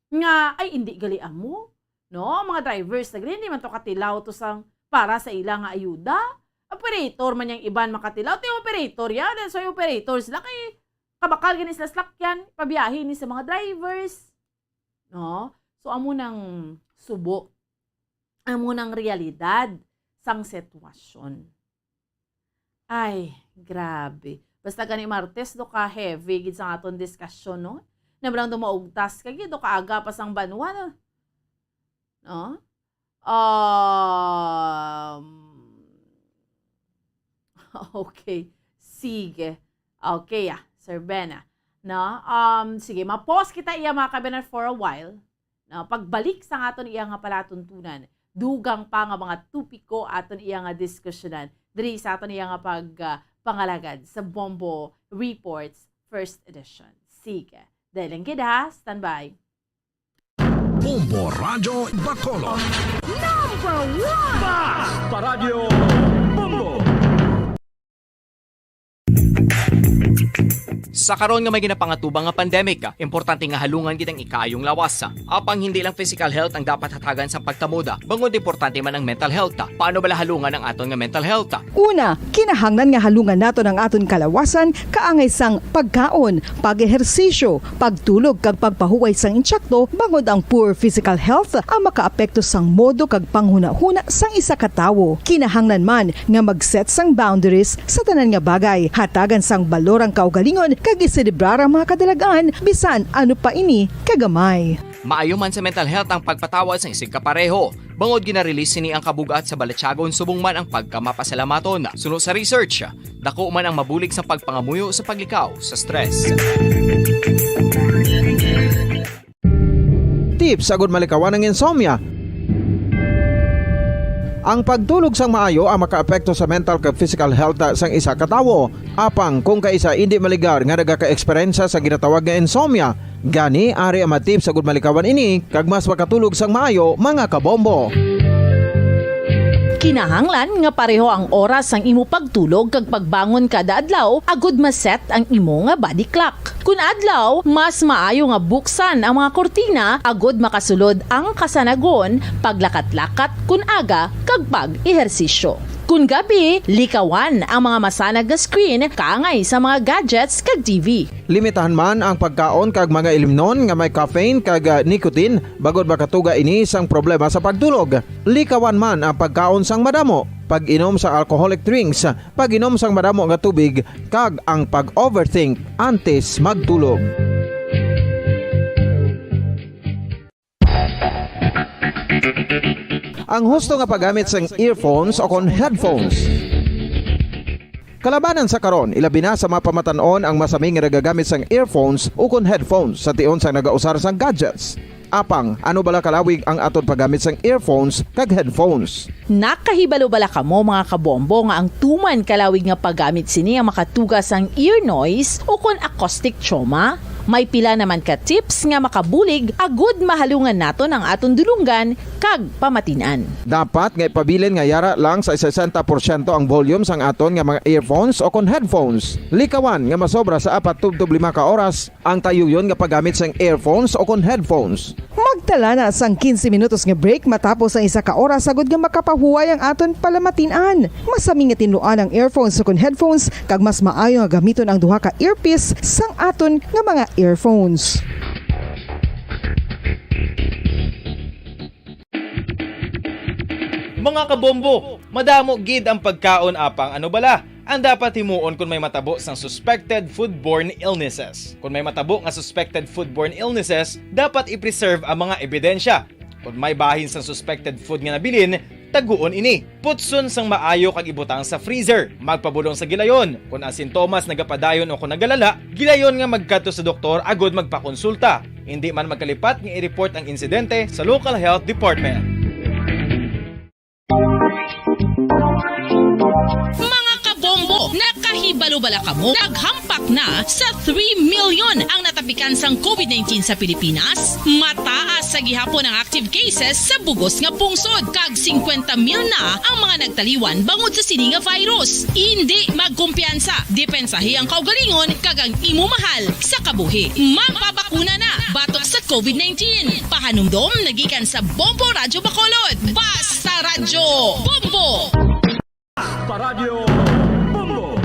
nga, ay, hindi gali amo. No? Mga drivers na gali, hindi man to katilaw to sang para sa ila nga ayuda. Operator man yang iban makatilaw, ti operator yan. That's why operator sila kay kabakal gani sila salakyan, pabiyahe ni sa mga drivers. No? So, amo nang subo. Amo nang realidad sang sitwasyon. Ay, grabe. Basta gani Martes, do ka heavy gid sa aton diskusyon, no? Nablang dumaugtas ka gid, do ka aga pa sang banwa, no? No? Um, okay. Sige. Okay, ah, Sir Ben, ah. No? Um, sige, ma-pause kita iya, mga kabenar, for a while. No? Pagbalik sa aton iya nga palatuntunan, dugang pa nga mga topiko aton iya nga diskusyonan diri sa aton iya nga pag, ah, pangalagad sa Bombo Reports First Edition. Sige. Dahil lang gid ha, standby. Bombo Radyo Bacolod. Number one! Basta Radyo Bombo! Sa karon nga may ginapangatubang nga pandemic, importante nga halungan gid ang ikaayong lawas. Apang hindi lang physical health ang dapat hatagan sa pagtamuda, bangod importante man ang mental health. Paano bala halungan ang aton nga mental health? Una, kinahanglan nga halungan naton ang aton kalawasan kaangay sang pagkaon, pag-ehersisyo, pagtulog kag pagpahuway sang insakto, bangod ang poor physical health ang makaapekto sang modo kag panghunahuna sang isa ka tawo. Kinahanglan man nga mag-set sang boundaries sa tanan nga bagay, hatagan sang balor ang kaugalingon kag iselebrar ang mga kadalag-an bisan ano pa ini kagamay. Maayo man sa mental health ang pagpatawad sang isigkapareho. Bangod gina-release sini ang kabug-at sa balatyagon subong man ang pagkamapasalamaton. Suno sa research, dako man ang mabulig sa pagpangamuyo sa paglikaw sa stress. Tips agud malikawan ang insomnia. Ang pagtulog sang maayo ang makaapekto sa mental kag physical health sang isa ka tawo. Apang kung kaisa indi maligar nga nagaka-eksperyensya sa ginatawag nga insomnia, gani ari ang mga tips agud malikawan ini kag mas makatulog sang maayo, mga kabombo. Kinahanglan nga pareho ang oras sang imo pagtulog kag pagbangon kada adlaw agud ma-set ang imo nga body clock. Kun adlaw, mas maayo nga buksan ang mga kurtina agud makasulod ang kasanagon, paglakat-lakat kun aga, kag pag-ehersisyo. Kun gabi, likawan ang mga masanag nga screen kaangay sa mga gadgets kag T V. Limitahan man ang pagkaon kag mga ilimnon nga may caffeine kag, ah, nicotine, bangod makatuga ini sang problema sa pagtulog. Likawan man ang pagkaon sang madamo, pag-inom sa alcoholic drinks, pag-inom sang madamo nga tubig, kag ang pag-overthink antes magtulog. Ang husto nga paggamit sang earphones o kon headphones. Kalabanan sa karon, ilabi na sa mga pamatan-on ang masami nga nagagamit sang earphones o kon headphones sa tion sang nagausar sang gadgets. Apang, ano bala kalawig ang aton paggamit sang earphones kag headphones? Nakahibalo bala kamo, mga kabombo, nga ang tuman kalawig nga paggamit sini ang makatuga sang ear noise ukon acoustic trauma? May pila naman ka tips nga makabulig agud mahalungan naton ang aton dulonggan kag pamatin-an. Dapat nga ipabilin nga yara lang sa sesenta porsyento ang volume sang aton nga mga earphones o kon headphones. Likawan nga masobra sa apat tubtob lima ka oras ang tayuyon nga paggamit sang earphones o kon headphones. Magtala na sang quince minutos nga break matapos ang isa ka oras, agud nga makapahuway ang aton palamatin-an. Masami nga tinluan ang earphones o kon headphones, kag mas maayo nga gamiton ang duha ka earpiece sang aton nga mga earphones. Mga kabombo, madamo gid ang pagkaon, apang ano bala ang dapat himuon kon may matabo sang suspected foodborne illnesses? Kon may matabo nga suspected foodborne illnesses, dapat i-preserve ang mga ebidensya. Kon may bahin sang suspected food nga nabilin, taguon ini. Putson sang maayo kag ibutang sa freezer. Magpabulong sa gilayon. Kon ang sintomas nagapadayon o kon nagalala, gilayon nga magkadto sa doktor agud magpakonsulta. Indi man magkalipat nga i-report ang insidente sa local health department. Mga kabombo, nakahibalo bala kamo? Naghampak na sa three million ang natapikan sang covid nineteen sa Pilipinas. Mataas sa gihapon ang active cases sa bug-os nga pungsod, kag singkwenta mil na ang mga nagtaliwan bangod sa sini nga virus. Indi magkumpiyansa, depensahi ang kaugalingon kag ang imo mahal sa kabuhi. Magpabakuna na batok sa covid nineteen. Pahanumdom nagikan sa Bombo Radyo Bacolod. Basta Radyo Bombo! Basta Radyo Bombo!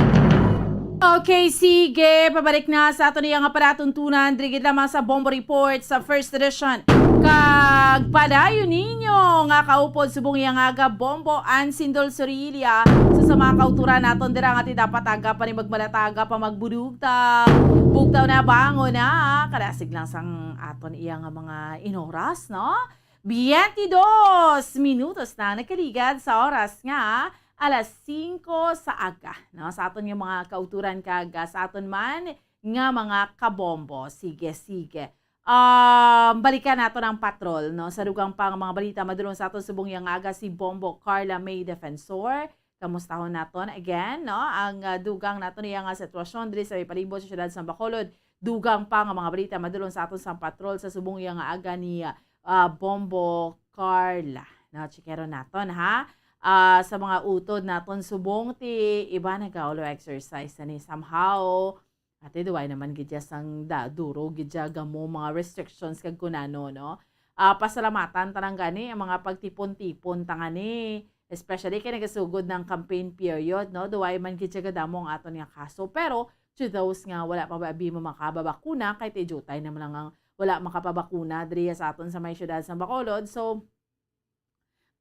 Okay, sige. Pabalik na sa aton iya nga palatuntunan. Diri gid lamang sa Bombo Report sa first edition. Kag padayon ninyo nga kaupod subong iya nga aga, Bombo Ansindol Sorilla. So, sa mga kauturan naton dira nga ti dapat aga pa ni magmalataga pa magbudugtaw. Bugtaw na, bangon na. Kadasig lang sang aton iya nga mga inoras, no? Biyente dos minutos na nagkaligad sa oras nga alas singko sa aga, no? Sa aton nga mga kauturan kag, ah, sa aton man nga mga kabombo. Sige, sige. Um, balikan naton ang patrol, no? Sa dugang pa nga mga balita, madulong sa aton subong iya nga aga si Bombo Carla May Defensor. Kamustahon naton again, no? Ang, ah, dugang naton iya nga sitwasyon diri sa may palibot sa siyudad sa Bacolod. Dugang pa nga mga balita madulong sa aton sang patrol sa subong iya nga aga ni, ah, Bombo Carla. No, checkeron naton, ha. Ah, sa mga utod naton subong, ti iba nagaulo exercise na ni somehow. Ate, duway naman gid ya sang da, duro gid ya gamo mga restrictions kag kunano, no? Ah, pasalamatan ta lang gani ang mga pagtipon-tipon ta ngani, especially kay nagasugod ng campaign period, no? Duway man gid ya gadamo ang aton nga kaso. Pero to those nga wala pa ba abi mo makababakuna, kay ti diutay naman lang ang wala makapabakuna diri sa aton sa may siyudad sa Bacolod. So,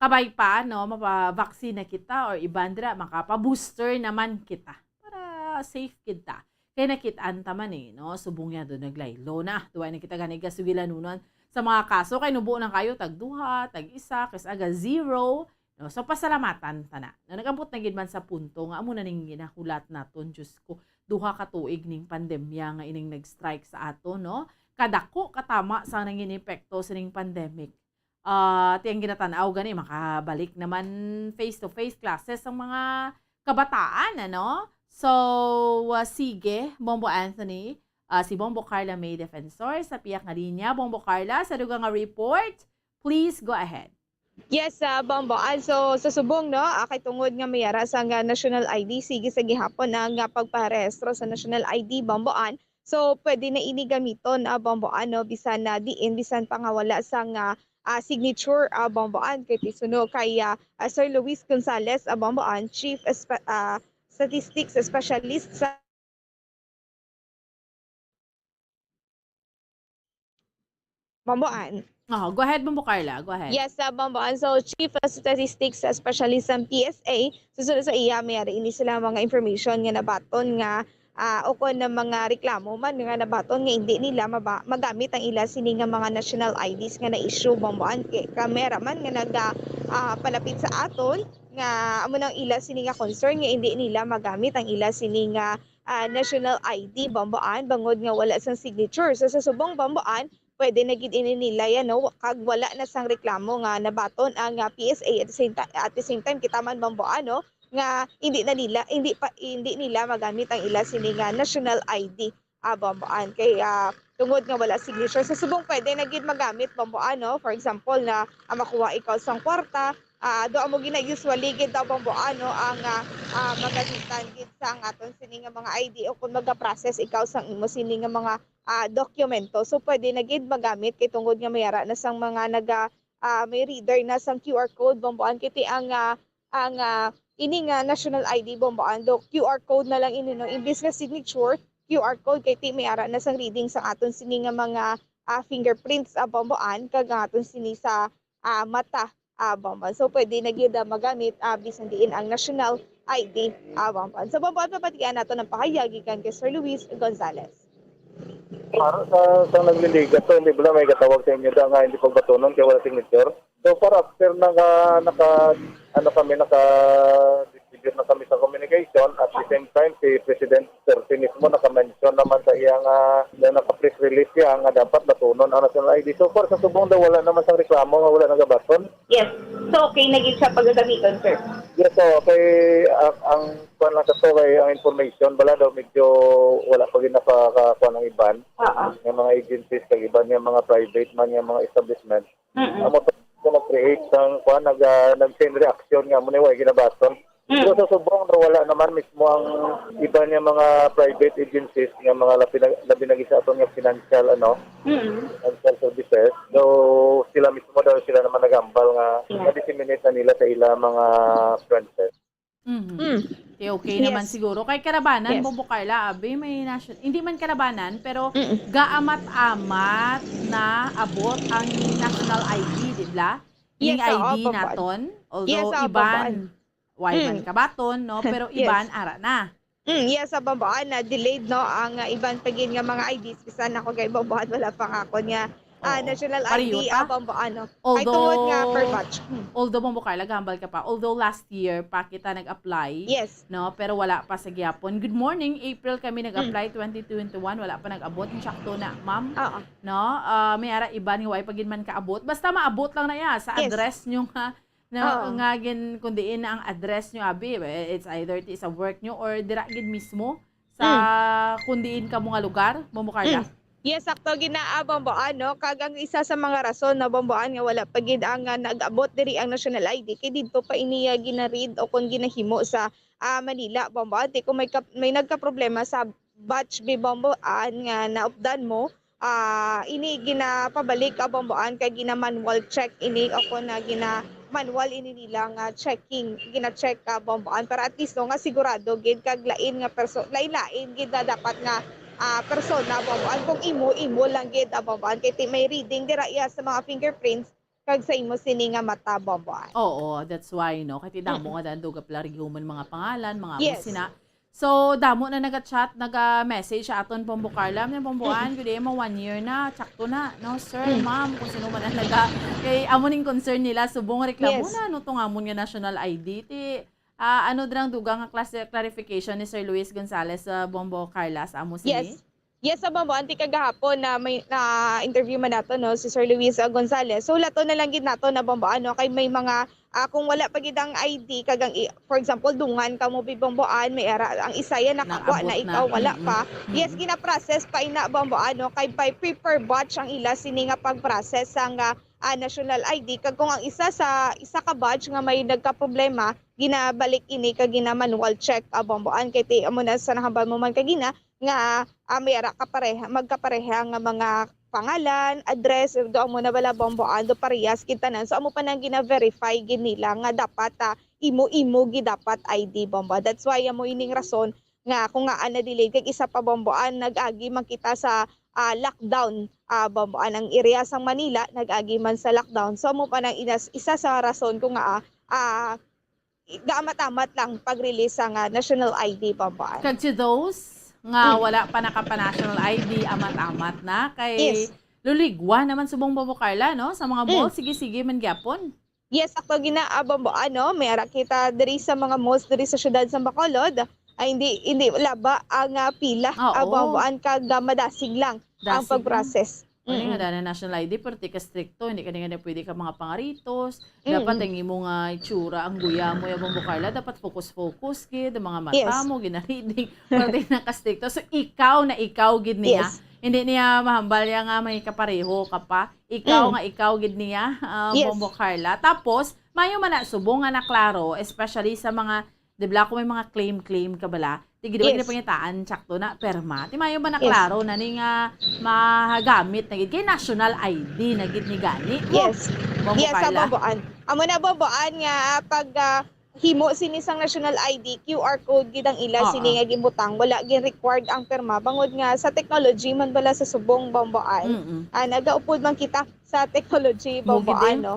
kabay pa, no, mapa-vaccine na kita or iban dira, makapa-booster naman kita para safe kita. Kay nakit-an ta man, eh, no, subong niya doon naglaylo na. Duwa na kita gani gasugilanunan sa mga kaso kay nubo na kayo tag duha, tag isa, kis aga zero. No, so pasalamatan ta na. Na nag-abot na gid man sa punto nga amo na ning ginahulat naton, Diyos ko, duha ka tuig ning pandemya nga ining nag-strike sa aton, no? Kadako katama sa nangin epekto sining pandemic. Ah, ti ang ginatan-aw gani, makabalik naman face-to-face classes ang mga kabataan, ano? So, ah, sige, Bombo Anthony, ah, si Bombo Carla May Defensor sa piyak nga linya. Bombo Carla, sa dugang nga report, please go ahead. Yes, ah, Bombo. Also, sa subong, no, ah, kay tungod nga may ara sang, ah, national I D, sige sa gihapon ang, ah, pagparehistro sa national I D, Bombo Ann. So, pwede na ini gamiton, ah, Bombo Ann, no, bisan na diin, bisan pa nga wala sang, ah, ah, signature, ah, Bombo Ann. Kay ti suno kay, ah, ah, Sir Luis Gonzales, ah, Bombo Ann, Chief Espe-, ah, Statistics Specialist sa Bombo Ann. Oh, go ahead, Bombo Carla. Go ahead. Yes, sa Bombo Ann. So, Chief Statistics Specialist sa P S A, susunod sa iya, may ara ini sila mga information nga nabaton nga, ah, o kon na mga reklamo man nga nabaton nga hindi nila maba-, magamit ang ila sini nga mga national I Ds nga na-issue, Bombo Ann. Kay kamera man nga naga, ah, palapit sa aton, nga amo nang ila sini nga concern nga hindi nila magamit ang ila sini nga, ah, national I D, Bombo Ann, bangod nga wala sang signature. So, sa subong, Bombo Ann, pwede na gid ini nila yan, no? Kag wala na sang reklamo nga nabaton ang, ah, P S A. At the same ti-, at the same time, kita man, Bombo, ano, nga hindi na nila, hindi pa, hindi nila magamit ang ila sini nga national I D, ah, Bombo, an. Kay, ah, tungod nga wala signature. Sa subong, pwede na gid magamit, Bombo, ano, for example, na, ah, makuha ikaw sang kwarta, ah, do amo gina-, usually gid daw, Bombo, ano, ang, ah, ah, magamitan gid sa ang aton sini nga mga I D o kung maga-process ikaw sang imo sini nga mga, ah, dokumento. So, pwede na gid magamit kay tungod nga may ara na sang mga naga-, ah, may reader na sang Q R code, Bombo, an, kay ti ang, ah, ang, ah, ini nga national I D, Bombo, an, do Q R code na lang ini, no? Imbis nga signature, Q R code, kay ti may ara na sang reading sang aton sini nga mga, ah, fingerprints, ah, Bombo, an, kag ang aton sini sa, ah, mata, ah, Bombo. So, pwede na gyud, ah, magamit, ah, bisan diin ang national I D, ah, Bombo. So, Bombo, papatian nato ng pahayag gikan kay Sir Luis Gonzalez. Para sa, sa nagliliga to, hindi ba may gatawag sa inyo da nga hindi pagbatunon kay wala signature? So far, after naka, naka, ano kami, naka-distribute na kami sa communication, at the same time, si President Duterte mismo naka-mention naman sa iyang, ah, na naka-press release siya nga dapat batunon ang national I D. So far, sa subong daw, wala naman sang reklamo nga wala nagabaton. Yes. So, okay na gid siya pagagamiton, sir? Yes, so, kay, ah, ang kuwan lang sa to, kay ang information, wala daw, medyo wala pa gid nakakakuha ng iban. Oo. Nga mga agencies, kag iban nga mga private man nga mga establishment. Mm-mm. Amo to, to nag-create sang, kuwan, nag, ah, nag-chain reaction nga amo ni way ginabaton. Mm. Pero sa subong, no, wala naman mismo ang iba niya mga private agencies nga mga labi na, labi na gid sa aton nga financial, ano, Mm. financial services. Though sila mismo daw, sila naman nagambal nga Yeah. na-disseminate na nila sa ila mga branches. Mhm. Mm. Okay, okay naman Yes. siguro. Kay karabanan, Yes. Bombo Carla, abi, may nation-, hindi man karabanan, pero Mm. gaamat-amat na abot ang national I D, di ba? Yes, Ning oo, I D Bombo An. naton, Yes, although oo, Bombo An. iban, why man Mm. kabaton, no? Pero Yes. iban, ara na. Mm, yes, sa Bombo An, na delayed, no, ang, ah, iban pa gid nga mga I Ds. Bisan ako kay Bombo An, wala pa nga ako niya, ah, Oo. national I D, Pareho ta. ah, Bombo An, no? Ay, tungod nga per Although, batch. Hmm. although, Bombo Carla, gahambal ka pa. Although last year pa kita nag-apply, Yes. no, pero wala pa sa gihapon. Good morning, April kami nag-apply, Mm. twenty twenty-one, wala pa nag-abot. Insakto na, ma'am. Oo. No? Ah, may ara iban nga way pa gid man kaabot. Basta maabot lang na iya sa Yes. address nyo nga, no, Oo. nga gin-, kung diin na ang address nyo, abi, it's either ti sa work nyo or dira gid mismo sa Mm. kung diin kamo nga lugar, Bombo Carla? Mm. Yes, sakto gid na, ah, Bombo An, no? Kag ang isa sa mga rason na Bombo An nga wala pa gid ang, ah, nag-abot diri ang national I D, kay didto pa ini, ah, gina-read o kung ginahimo sa, ah, Manila, Bombo An. Ti kung may kap-, may nagkaproblema sa batch B, Bombo An, nga naupdan mo, ah, ini ginapabalik, ah, Bombo An, kay gina-manual check ini o kung na gina-manual ini nila nga checking, gina-check, ah, Bombo An, para at least, no, nga sigurado gid kag lain nga perso-, lain-lain gid na dapat nga, ah, persona, Bombo An, kung imo, imo lang gid, ah, Bombo An, kay ti may reading dira iya sa mga fingerprints kag sa imo sini nga mata, Bombo An. Oo, that's why, no? Kay ti damo Mm. nga daan duga pala rin human mga pangalan, mga amo Yes. sina. So, damo na naga-chat, naga-message sa aton, Bombo Carla. Mga Bombo An, Mm. good day mo, one year na, tsakto na, no, sir, Mm. ma'am, kung sino man ang naga-, kay amo ning concern nila, subong reklamo Yes. na, ano to nga amon nga national I D, ti, ah, ano drang dugang nga klase clarification ni Sir Luis Gonzalez sa Bombo Carla sa amo sini? Yes. Yes, sa Bombo An, ti kagahapon na may, na-interview man nato, no, si Sir Luis, ah, Gonzalez. So, lato na lang gid nato na Bombo An, no, kay may mga, ah, kung wala pa gid ang I D, kag ang i-, for example, dungan kamo bi Bombo An, may ara, ang isa yan nakakuha Naabot na, na. ikaw wala Mm-mm. pa. Yes, Mm-mm. gina-process pa ina Bombo An, no, kay by paper batch ang ila sini nga pag-process sang, ah, ah, national I D. Kag kung ang isa sa, isa ka batch nga may nagkaproblema, ginabalik ini kag gina-manual check, ah, Bombo An, kay ti, amo na sa nahambal mo man kagina, nga, ah, may ara kapareha, magkapareha nga mga pangalan, address, do amo na bala Bombo An, do parehas gid tanan. So, amo pa nang gina-verify gid nila nga dapat, ah, imo-imo gid dapat I D, Bombo An. That's why amo ining rason nga kung ngaa na-delay kag isa pa Bombo An, nag-agi man kita sa, ah, lockdown, ah, Bombo An. Ang area sang Manila nag-agi man sa lockdown. So, amo pa nang inas-, isa sa rason kung ngaa, ah, gaamat-amat lang pag-release sang, ah, national I D, Bombo An. Kag to those nga Mm. wala pa nakapa-national I D, amat-amat na kay Yes. luligwa naman subong, Bombo Carla, no? Sa mga Mm. mall, sige-sige man gyapon. Yes, sakto gid na, ah, Bombo An, no? May ara kita diri sa mga malls diri sa siyudad sa Bacolod. Ay, hindi, hindi laba ang, ah, pila, ah, Oo. Bombo An, kag, ah, madasig lang ang Dasig lang. pag-process. Ano nga Mm. daan ang national I D, pero di ka stricto, hindi ka, hindi ka pwede ka mga pangaritos. Dapat Mm. ang imo nga itsura, ang guya mo, yung Bombo Carla, dapat focus-focus gid, ang mga mata Yes. mo, ginariding, pero di na ka stricto. So, ikaw na ikaw gid niya. Yes. Hindi niya mahambal niya nga may kapareho ka pa. Ikaw Mm. nga ikaw gid niya, ah, Yes. Bombo Carla. Tapos, mayo man na subong nga naklaro, especially sa mga, di ba, kung may mga claim-claim ka bala, di gid ba Yes. ginapangitaan, tsakto na, perma. Ti mayo man Yes. naklaro na ni nga magamit na gid kay national I D na gid ni gani. Oh, Yes. Bombo Yes, sa Carla. Bomboan. Amo na Bomboan nga pag, ah, himo sini sang national I D, Q R code gid ang ila Oo. sini nga gibutang. Wala gid required ang perma bangod nga sa technology man bala sa subong Bomboan. Mm-mm. Ah, nagaupod man kita sa technology Mo gid Bomboan, eh. no?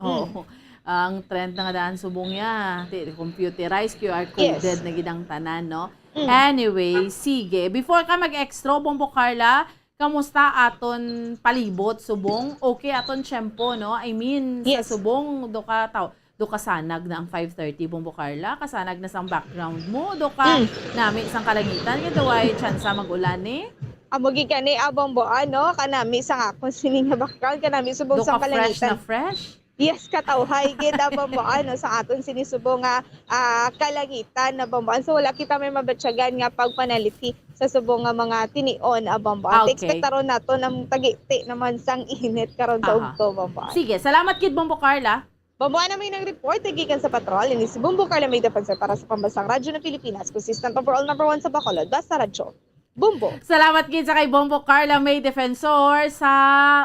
Oo. Mm. Ang trend na nga daan subong ya, ti-, computerized, Q R coded Yes. na gid ang tanan, no? Mm. Anyway, sige. Before ka mag-extra, Bombo Carla, kamusta aton palibot subong? Okay aton tiyempo, no? I mean, sa Yes. subong, do ka taw-, do kasanag na ang five thirty, Bombo Carla? Kasanag na sang background mo? Do ka Mm. nami sang kalangitan? Nga daw ay tsansa mag-ulan, eh? Amo gid gani, ah, Bombo, ano? Kanami sang akon sini nga background, kanami subong Do sang ka fresh kalangitan. na fresh? Yes, katawhay gid, ah, Bomboan, no, sa aton sini subong nga, ah, kalangitan na Bomboan. So, wala kita may mabatyagan nga pagpanalithi sa subong nga mga tinion, ah, Bomboan. Okay. Expect taron nato ang tagiti naman sang init karon sa Aha. ugto, Bomboan. Sige, salamat gid, Bombo Carla. Bomboan na may nang report gikan sa patrol. Ini si Bombo Carla, may defensor para sa Pambansang Radyo ng Pilipinas, consistent overall number one sa Bacolod. Basta Radyo. Bombo. Salamat gid sa kay Bombo Carla May Defensor sa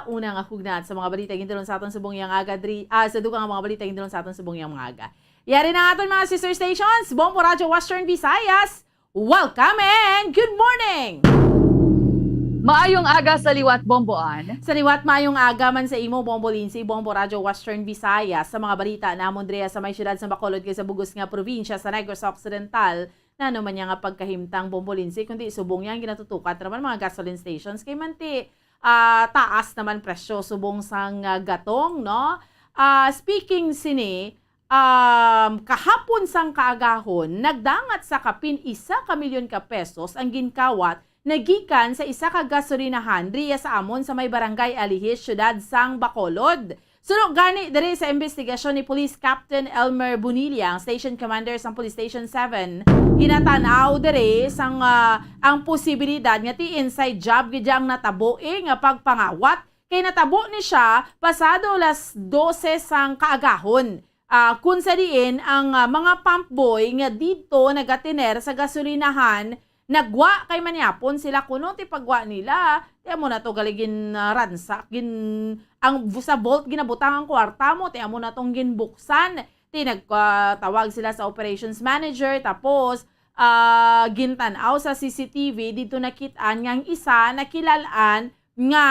unang hugnat sa mga balita gintulon sa aton subong yang aga dri, ah, sa dugang nga mga balita gintulon sa aton subong yang mga aga. Yari na aton mga sister stations, Bombo Radyo Western Visayas. Welcome and good morning! Maayong aga sa liwat, Bomboan. Sa liwat, maayong aga man sa imo, Bombo Lindsay, Bombo Radyo Western Visayas. Sa mga balita namon diri sa may siyudad sa Bacolod kag sa bugos nga probinsya sa Negros Occidental, nano man niya nga pagkahimtang, Bombo Lindsay, kundi subong yang ginatutukat naman mga gasoline stations kay manti, ah, taas naman presyo subong sang, ah, gatong, no? Ah, speaking sini, um, kahapon sang kaagahon, nagdangat sa kapin isa ka milyon ka pesos ang ginkawat nagikan sa isa ka gasolinahan riya sa amon sa may barangay Alihis, siyudad sang Bacolod. Suno gani diri sa imbestigasyon ni Police Captain Elmer Bonilla, ang station commander sang Police Station seven, ginatan-aw diri sang, ah, ang posibilidad nga ti inside job gid ang natabo, eh, nga pagpangawat kay natabo ni siya pasado las dose sang kaagahon. Ah, kun sa diin ang, ah, mga pump boy nga didto nagatiner sa gasolinahan nagwa kay manyapon sila kuno ti pagwa nila, ti amo na to gali gin, ah, ransak, gin-, ang bu-, sa vault ginabutang ang kwarta mo, ti amo na tong ginbuksan. Ti nagtawag sila sa operations manager, tapos, ah, gintan-aw sa C C T V, didto nakit-an nga ang isa nakilal-an nga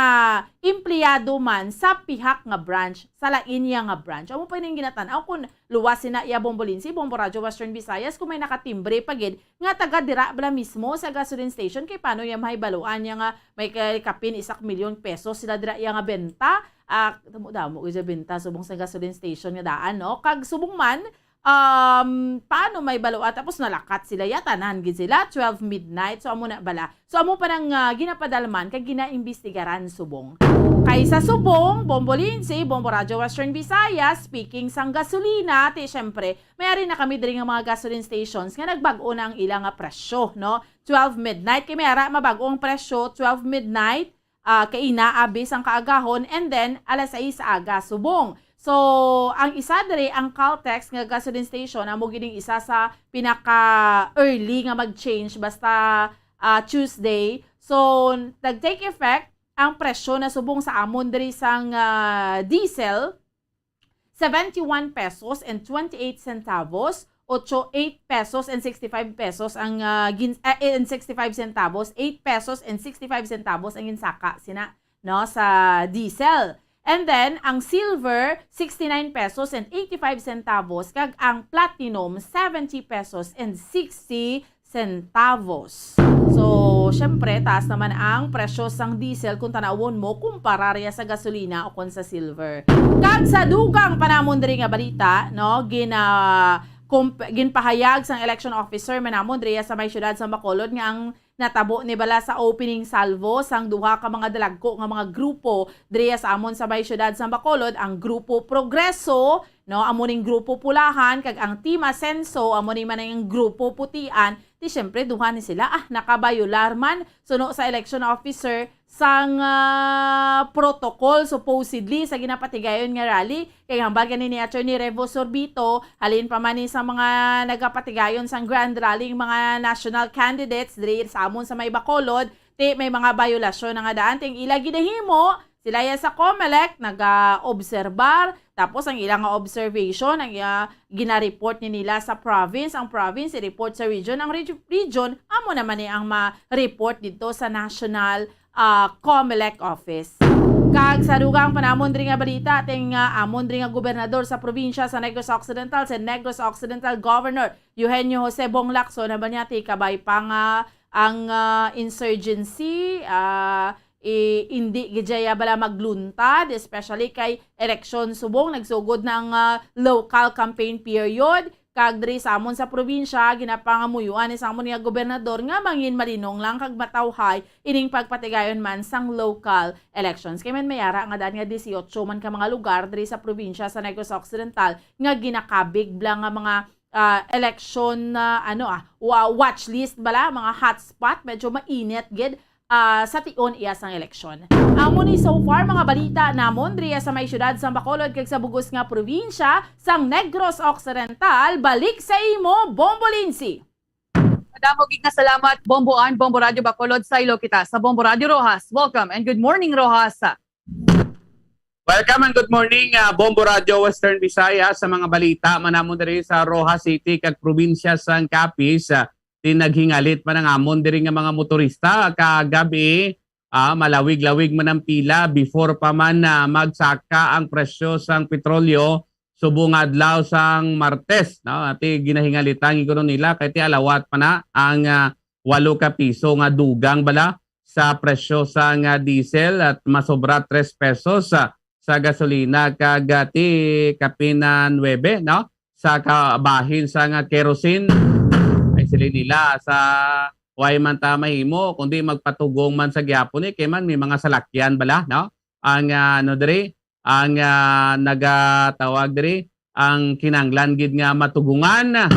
empleyado man sa pihak nga branch, sa lain niya nga branch. Amo pa ning ginatan-aw kung luwas sina iya Bombo Lindsay, Bombo Radyo Western Visayas, kung may nakatimbre pa gid nga taga dira bala mismo sa gasoline station, kay paano iya mahibaluan niya nga may kay kapin isak milyon pesos sila dira iya nga benta? Ah, damo-damo gid sa benta subong sa gasoline station nga daan, no? Kag subong man, um, paano mahibaluan? Tapos nalakat sila, ya, tanan gid sila, twelve midnight. So, amo na bala. So, amo pa nang, ah, ginapadalman kag ginaimbestigaran subong. Kay sa subong, Bombo Lindsay, Bombo Radyo Western Visayas, speaking sang gasolina, ti, syempre, may ari na kami diri nga mga gasoline stations nga nagbag-o na ang ila nga presyo, no? Twelve midnight, kay may ara mabag-o ang presyo, twelve midnight, ah, kay ina, abi sang kaagahon, and then alas sais sa aga subong. So, ang isa diri, ang Caltex nga gasoline station, amo gid ang isa sa pinaka-early nga mag-change basta, ah, Tuesday. So, nag-take effect ang presyo na subong sa amon diri sang, ah, diesel, seventy-one pesos and twenty-eight centavos, ocho, eight pesos and sixty-five pesos ang, ah, gin-, eh, and sixty-five centavos, eight pesos and sixty-five centavos ang ginsaka sina, no, sa diesel. And then, ang silver, sixty-nine pesos and eighty-five centavos, kag ang platinum, seventy pesos and sixty centavos. So, syempre, taas naman ang presyo sang diesel kung tanawon mo kumpara riya sa gasolina o kon sa silver. Kag sa dugang pa namon diri nga balita, no, gina-, kump-, ginpahayag sang election officer man namon diri sa may siyudad sa Bacolod nga ang Natabo ni bala sa opening salvo sang duha ka mga dalagko nga mga grupo diri sa amon sa may siyudad sang Bacolod, ang Grupo Progreso, no, amo ning Grupo Pulahan, kag ang Team Asenso, amo ni man ang Grupo Putian. Di syempre, duha ni sila, ah, nakabayular man suno sa election officer sang, ah, protocol, supposedly, sa ginapatigayon nga rally. Kay hambal gani ni Attorney Revo Sorbito, halin pa man ni sa mga nagapatigayon sang grand rally, mga national candidates diri sa amon sa may Bacolod, ti may mga bayolasyon na nga daan ting ila ginahimo. Sila ya sa Comelec naga-obserbar, tapos ang ila nga observation, ang, ah, gina-report ni nila sa province, ang province i-report sa region, ang reg-, region amo naman ni ang ma-report dito sa national, ah, Comelec office. Kag sa dugang pa namon diri nga balita, ting, ah, amon diri nga gobernador sa probinsya sa Negros Occidental, si Negros Occidental Governor Eugenio Jose Bong Lacson, naman niya ti kabay pa nga ang, ah, insurgency, ah, i-, indi gid siya bala magluntad, especially kay eleksyon subong nagsugod na ang, ah, local campaign period. Kag diri sa amon sa probinsya, ginapangamuyuan ni sa amon nga gobernador nga mangin malinong lang kag matawhay ining pagpatigayon man sang local elections. Kay man may ara nga daan nga dieciocho man ka mga lugar diri sa probinsya sa Negros Occidental nga ginakabig bala nga mga, ah, election, ah, ano, ah, wa-, watch list bala, mga hotspot, medyo mainit gid, ah, sa tion iya sang eleksyon. Amo ni so far mga balita namon diri sa may siyudad sa Bacolod kag sa bugos nga probinsya sang Negros Occidental. Balik sa imo, Bombo Lindsay. Madamo gid nga salamat, Bombo Ann, Bombo Radyo Bacolod. Saylo kita sa Bombo Radyo Roxas. Welcome and good morning, Roxas. Welcome and good morning, ah, Bombo Radyo Western Visayas. Sa mga balita man namon diri sa Roxas City kag probinsya sang Capiz, ah, ti naghingalit man ang amon diri nga mga motorista kagab-i, ah, malawig-lawig man ang pila before pa man, ah, magsaka ang presyo sang petrolyo subong adlaw sang Martes, no? Ati ginahingalita ang kuno nila kay ti alawat pa na ang, ah, walo ka piso nga dugang bala sa presyo sang, ah, diesel at masobra tres pesos, ah, sa gasolina kag, ah, ti kapin na nuebe, no? Sa kabahin sang, ah, kerosene. Ay sila nila sa way man ta mahimo kundi magpatugong man sa gyapon, eh, kay man may mga salakyan bala, no? Ang, ah, ano diri, ang, ah, nagatawag diri, ang kinanglan gid nga matugungan.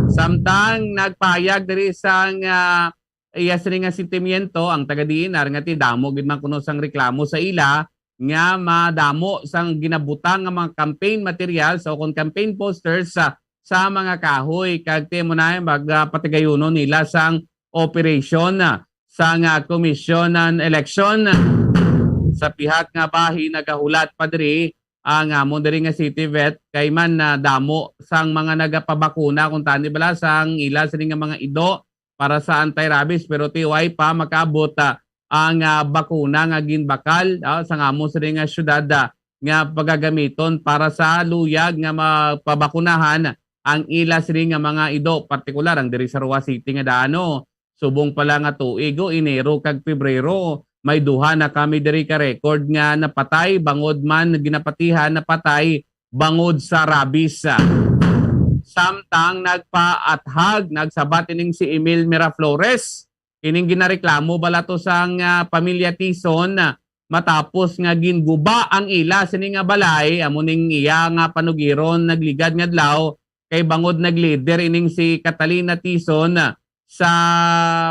Samtang nagpahayag diri sang, ah, iya sini nga sentimiento ang taga D E N R nga ti damo gid man kuno sang reklamo sa ila nga madamo sang ginabutang nga mga campaign materials o kon campaign posters sa, sa mga kahoy kag ti mo na mag, ah, patigayunon nila sang operation, ah, sang, ah, Commission on Election. Sa pihak nga bahin nagahulat pa diri ang amon diri nga city vet kay man na damo sang mga nagapabakuna kung tani bala sang ila sini nga mga ido para sa anti-rabies, pero ti way pa makaabot, ah, ang, ah, bakuna nga ginbakal, ah, sang amon sini nga syudad, ah, nga pagagamiton para sa luyag nga mapabakunahan ang ila sini nga mga ido, partikular ang diri sa Roxas City nga daan, no. Subong pala nga tuig, o, Enero kag Pebrero, may duha na kami diri ka record nga napatay bangod man ginapatihan napatay bangod sa rabies. Samtang nagpaathag, nagsabat ining si Emil Miraflores, ining ginareklamo bala to sang, ah, pamilya Tison, ah, matapos nga ginguba ang ila sini nga balay, amo ning iya nga panugiron nagligad nga adlaw, kay bangod nag-leader ining si Catalina Tison, ah, sa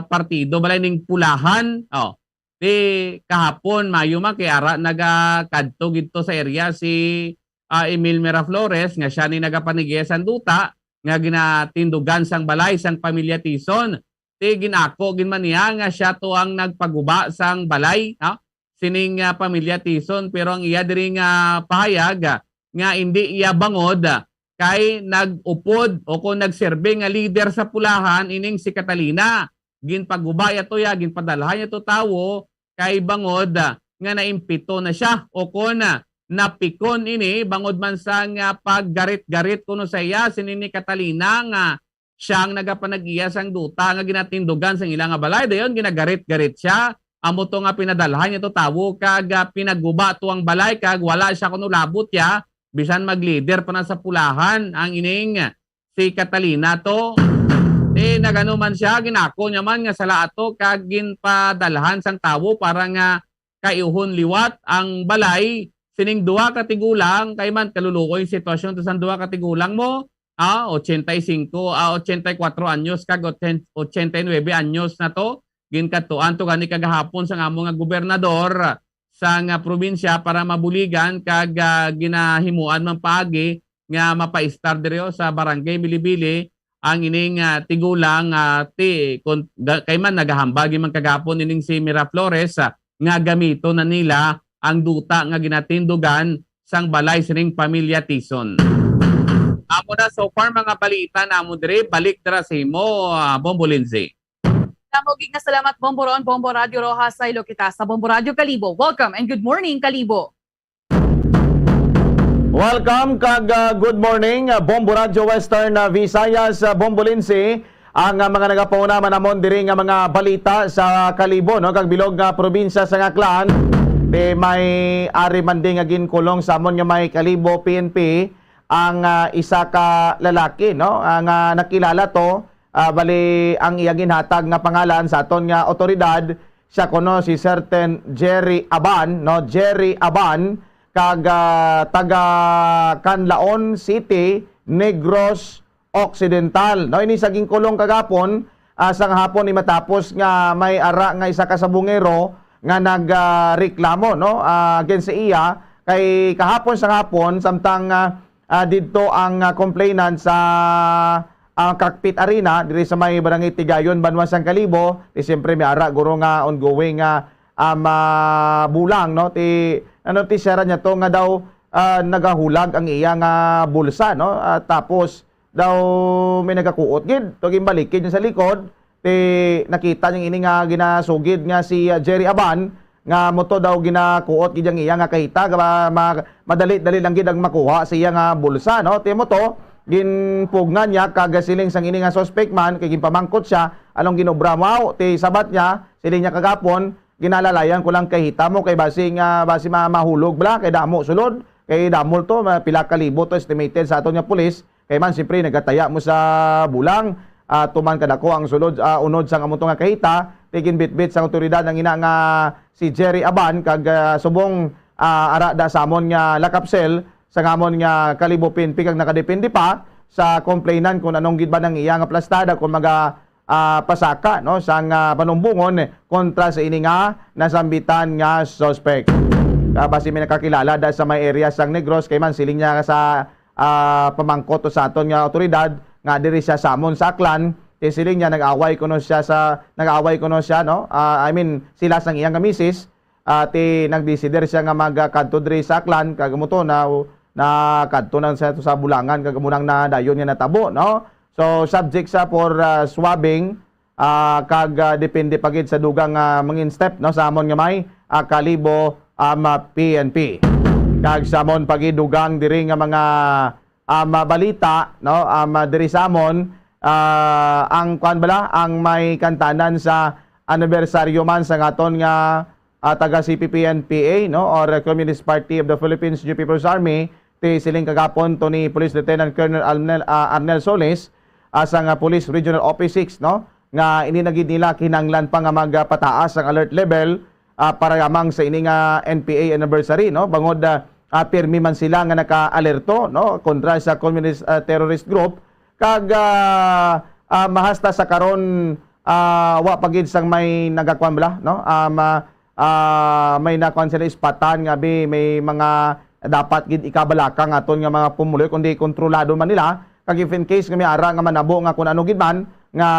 partido bala ning Pulahan. Oh, di kahapon, mayo man kay ara nagakadto gidto sa area si, ah, Emil Miraflores nga siya ni nagapanigya sang duta nga ginatindugan sang balay sang pamilya Tison. Ti gin-ako gid man niya nga siya to ang nagpaguba sang balay, ha? Sining, ah, pamilya Tison, pero ang iya diri nga pahayag, ah, nga indi iya bangod, ah, kay nag-upod o kung nagserbi nga lider sa Pulahan ining si Catalina. Ginpaguba ya to ya, ginpadalhan ya to tawo kay bangod, ah, nga naimpito na siya o kon, ah, napikon ini bangod man sa nga paggarit-garit kuno sa iya sini ni Catalina nga siya ang nagapanag-iya sang duta nga ginatindugan sang ila nga balay. Dayon ginagarit-garit siya. Amo to nga pinadalhan niya to tawo kag, ah, pinaguba to ang balay kag wala siya kuno labot ya bisan maglider pa na sa Pulahan ang ining si Catalina to. Eh, nagano man siya, ginako niya man nga sala ato kag ginpadalhan sang tawo para nga kaihon liwat ang balay sining duha ka tigulang, kay man kaluluoy ang sitwasyon to sang duha ka tigulang mo, ah, ochenta y cinco, ah, ochenta y cuatro anyos kag ochen-, ochenta y nuebe anyos na to. Ginkadtuan to gani kagahapon sang amo nga gobernador sang, ah, probinsya para mabuligan kag, ah, ginahimuan man paagi nga mapaistar diri, oh, sa Barangay Bilibili ang ining, ah, tigulang, ah, ti-, kun-, ga-, kay man nagahambal gid man kagapon ining si Miraflores, ah, nga gamiton na nila ang duta nga ginatindugan sang balay sining pamilya Tison. Amo na so far mga balita namo diri, balik dira sa imo, ah, Bombo Lindsay. Damo gid nga salamat, Bombo Ron, Bombo Radyo Rojas, saylo kita sa Bombo Radyo Kalibo. Welcome and good morning, Kalibo. Welcome kag, ah, good morning, ah, Bombo Radyo Western, ah, Visayas, ah, Bombo Lindsay. Ang, ah, mga nagapauna man namon diri nga mga balita sa Kalibo, no, kag bilog nga probinsya sa Aklan, di may ari man di nga ginkulong sa amon nga may Kalibo P N P ang, ah, isa ka lalaki, no, ang, ah, nakilala to, ah, bali ang iya ginhatag nga pangalan sa aton nga otoridad, siya kuno si certain Jerry Aban, no, Jerry Aban, kag, ah, taga Canlaon City, Negros Occidental, no? Ini sa ginkulong kagapon, ah, sang hapon ni matapos nga may ara nga isa ka sabungero nga nag, ah, reklamo, no? Ah, against sa iya kay kahapon sang hapon samtang, ah, ah, didto ang, ah, complainant sa, ah, Cockpit Arena diri sa may Barangay Tigayon, Banwa sang Kalibo. Di siyempre may ara guro nga ongoing nga, ah, mabulang, no? Ti, ano, ti siya ra niya to nga daw, ah, nagahulag ang iya nga bulsa, no? Ah, tapos daw may nagakuot gid. To ginbalikid niya sa likod, ti nakita niya ini nga ginasugid nga si, ah, Jerry Aban, nga mo to daw ginakuot gid ang iya nga kahita, ga-, ma-, madali-dali lang gid ang makuha sa iya nga bulsa, no? Ti mo to, ginpugngan niya kag siling sang ini nga suspect man, kay ginpamangkot siya, anong ginobra mo? Ti sabat niya, siling niya kagapon, ginalalayan ko lang kahita mo, kay basi nga, basi ma-, mahulog bala, kay damo sulod, kay damo to, ma-, pila ka libo to estimated sa aton nga pulis, kay man, siyempre, nagataya mo sa bulang, ah, tuman kadako ang sulod, ah, unod sang amo to nga kahita, ti ginbitbit sang awtoridad ang ina nga si Jerry Aban, kag, ah, subong, ah, ara da sa amon nga lakapsel, sa amon nga Kalibo P N P, kag nakadepende pa sa complainant kung anong gid ba nang iya nga plastada, kung maga, ah, pasaka, no, sang, ah, panumbongon kontra sa ini nga nasambitan nga suspect. Ah, basi may nakakilala da sa may area sang Negros, kay man siling niya sa, ah, pamangkot to sa aton nga awtoridad nga diri siya sa amon sa Aklan, kay siling niya nag-away kuno siya sa, nag-away kuno siya, no? Ah, I mean, sila sang iyang misis, ah, ti nagdesider siya nga magkadto diri sa Aklan, kag amo to na, nakadto na siya to sa Bulangan, kag amo nang nadayon nga natabo, no? So, subject sa for, ah, swabbing, ah, kag, ah, depende pa gid sa dugang, ah, mangin step, no, sa amon nga may, ah, Kalibo, um, ah, P N P. Kag sa amon pa gid dugang diri nga mga, um, ah, balita, no, um, ah, diri sa amon, ah, ang kuan bala, ang may kantanan sa anibersaryo man sa aton nga, ah, taga C P P N P A, no, or Communist Party of the Philippines, New People's Army, ti siling kagapon to ni Police Lieutenant Colonel Arnel, ah, Arnel Solis, ah, sang, ah, Police Regional Office six, no, nga hindi na gid nila kinahanglan pa nga magpataas ang alert level, ah, para lamang sa ini nga N P A anniversary, no, bangod, ah, ah, pirmi man sila nga naka-alerto, no, kontra sa communist, ah, terrorist group, kag, ah, ah, mahasta sa karon, ah, wa pa gid sang may nagakuan bala, no? Ah, ma-, ah, may nakuan sila ispatan nga bi may mga dapat gid ikabalaka nga aton nga mga pumuluyo, kundi kontrolado man nila. Kag if in case nga may ara nga manabo nga kung ano gid man nga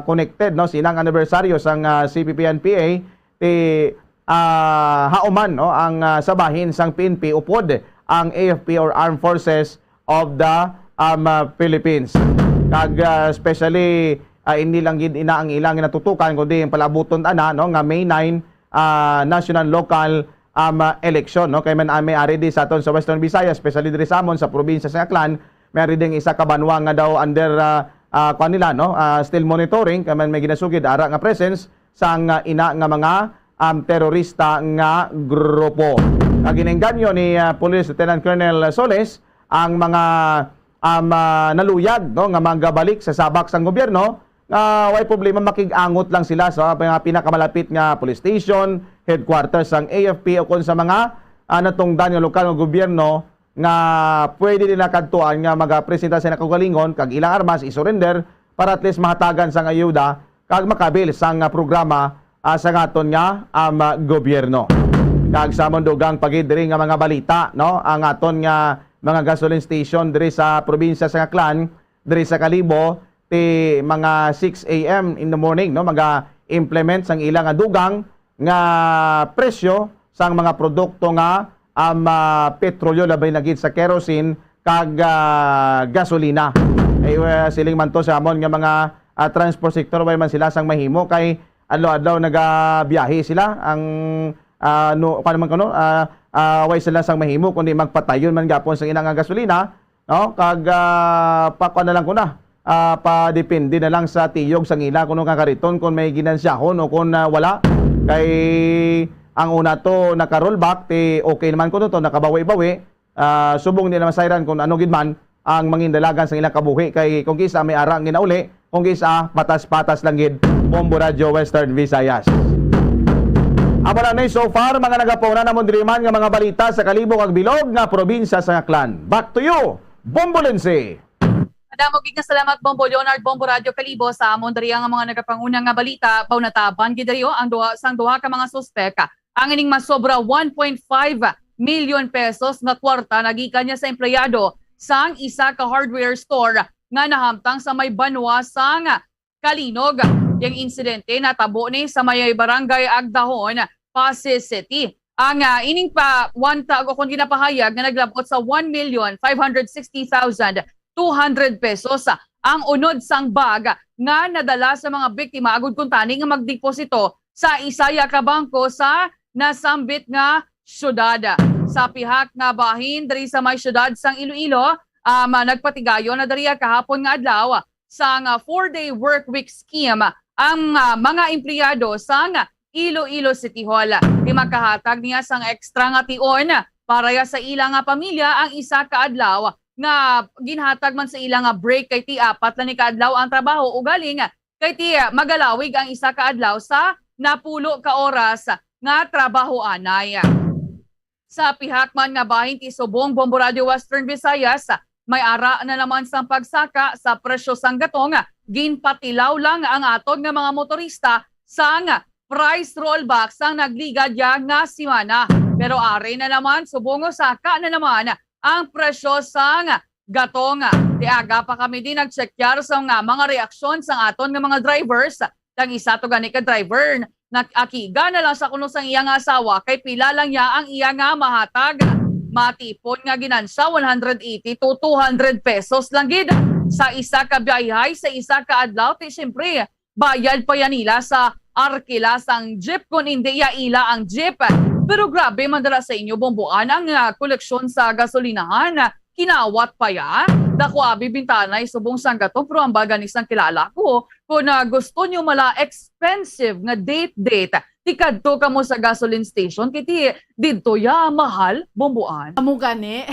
connected, no, silang anibersaryo sang, ah, C P P N P A, ti, ah, hauman, no, ang, ah, sa bahin sang P N P upod ang A F P or Armed Forces of the, um, ah, Philippines. Kag, ah, especially, ah, hindi lang gid ina ang ilang ginatutukan, kundi ang palabuton ana, no, nga May nine, ah, national local, um, ah, election, no? Kay man, ah, may ari di sa aton sa Western Visayas, especially diri sa amon sa probinsya sa Aklan, may ari ding isa ka banwa nga daw under, ah, ah, kuan nila, no? Ah, still monitoring, kay man may ginasugid ara nga presence sang, ah, ina nga mga, um, terorista nga grupo. Ang ginengganyo ni, ah, Police Lieutenant Colonel Solis, ang mga, um, ah, naluyag, no, nga magabalik sa sabak sang gobyerno, ah, way problema, makig-angot lang sila sa mga pinakamalapit nga police station, headquarters sang A F P, o kon sa mga, ah, natungdan nga lokal nga gobyerno nga pwede nila kadtuan nga magapresenta sa ilang kaugalingon kag ilang armas i-surrender para at least mahatagan sang ayuda kag makabil sang, ah, programa, ah, sa aton nga, um, gobyerno. Kag sa amon dugang pa gid diri nga mga balita, no, ang aton nga mga gasoline station diri sa probinsya sa Aklan, diri sa Kalibo, ti mga six a m in the morning, no, maga-implement sang ila nga dugang nga presyo sang mga produkto nga, um, ah, petrolyo, labi na gid sa kerosene kag, ah, gasolina. Ay, uh, siling man to sa amon nga mga, ah, transport sector, way man sila sang mahimo kay adlaw-adlaw nagabiyahe sila. Ang, ah, no, kuwan naman kuno, ah, ah, way sila sang mahimo kundi magpatayon man gapon sa ina nga gasolina, no? Kag, ah, pa, kuwan na lang kuno, ah, padepende na lang sa tiyog sang ila kuno nga kariton kung may ginansyahon o kung, ah, wala. Kay ang una to naka-rollback, ti okay naman kuno to, nakabawi-bawi. Ah, subong di na masayran kung ano gid man ang mangin dalagan sa ilang kabuhi, kay kung kisa may ara ang ginauli, kung kisa patas-patas lang gid. Bombo Radyo Western Visayas. Amo lang ni so far, mga nagapauna namon diri man nga mga balita sa Kalibo kag Bilog nga probinsya sa Aklan. Back to you, Bombo Lindsay. Madamo gid nga salamat, Bombo Leonard, Bombo Radyo Kalibo. Sa amon diri nga mga nagapanguna nga balita, paunataban gid dayo ang duha sang duha ka mga suspek. Ang ining masobra one point five million pesos nga kwarta nagikan niya sa empleyado sang isa ka hardware store nga nahamtang sa may banwa sang Calinog. Yang insidente natabo ni sa may barangay Agdahon, Passi City. Ang, ah, ining pa, one ta-, o kung ginapahayag nga naglabot sa one million five hundred sixty thousand two hundred pesos ang unod sang bag nga nadala sa mga biktima agud kuntani nga magdeposito sa isa ya ka bangko sa nasambit nga syudad. Sa pihak nga bahin diri sa may syudad sang Iloilo, um, nagpatigayon na diri kahapon nga adlaw sang four-day work week scheme ang, ah, mga empleyado sang Iloilo City Hall. Ti makahatag niya sang extra nga tion para ya sa ila nga pamilya ang isa ka adlaw nga ginhatag man sa ila nga break, kay ti apat lang ni ka adlaw ang trabaho, ugaling kay ti magalawig ang isa ka adlaw sa napulo ka oras nga trabahoanay. Sa pihak man nga bahin ti subong Bombo Radyo Western Visayas, may ara na naman sang pagsaka sa presyo sang gatong. Ginpatilaw lang ang aton nga mga motorista sang price rollback sang nagligad ya nga semana. Pero ari na naman, subong saka na naman ang presyo sang gatong. Ti aga pa kami din nagtsekyar sa nga mga reaksyon sang aton nga mga drivers. Kag isa to gani ka driver, nag-akiga na lang sa kuno sang iya nga asawa kay pila lang ya ang iya nga mahatag. Matipon nga ginansya one hundred eighty to two hundred pesos lang gid sa isa ka biyahe, sa isa ka adlaw. Ti siyempre, bayad pa yan nila sa arkila sang jeep, kun hindi ya ila ang jeep. Pero grabe man dala sa inyo, Bomboan, ang, ah, koleksyon sa gasolinahan. Kinawat pa ya. Dako abi bintanay subong sang gato, pero ang baga ni sang kilala ko, kung, ah, gusto nyo mala expensive nga date-date, ti kadto kamo sa gasoline station, kiti didto ya mahal, Bomboan. Amo gani.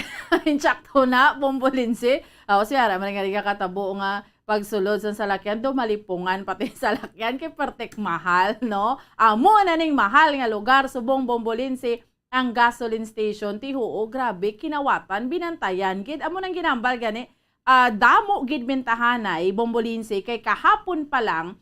Insakto na, Bombo Lindsay. Ako, si Ara, man nga katabo nga pagsulod sa salakyan, do malipungan pati salakyan kay pertek mahal, no? Amo na ning mahal nga lugar, subong Bombo Lindsay, ang gasoline station. Ti huo, grabe, kinawatan, binantayan gid. Amo nang ginambal gani, ah, damo gid bintahanay, Bombo Lindsay, kay kahapon pa lang,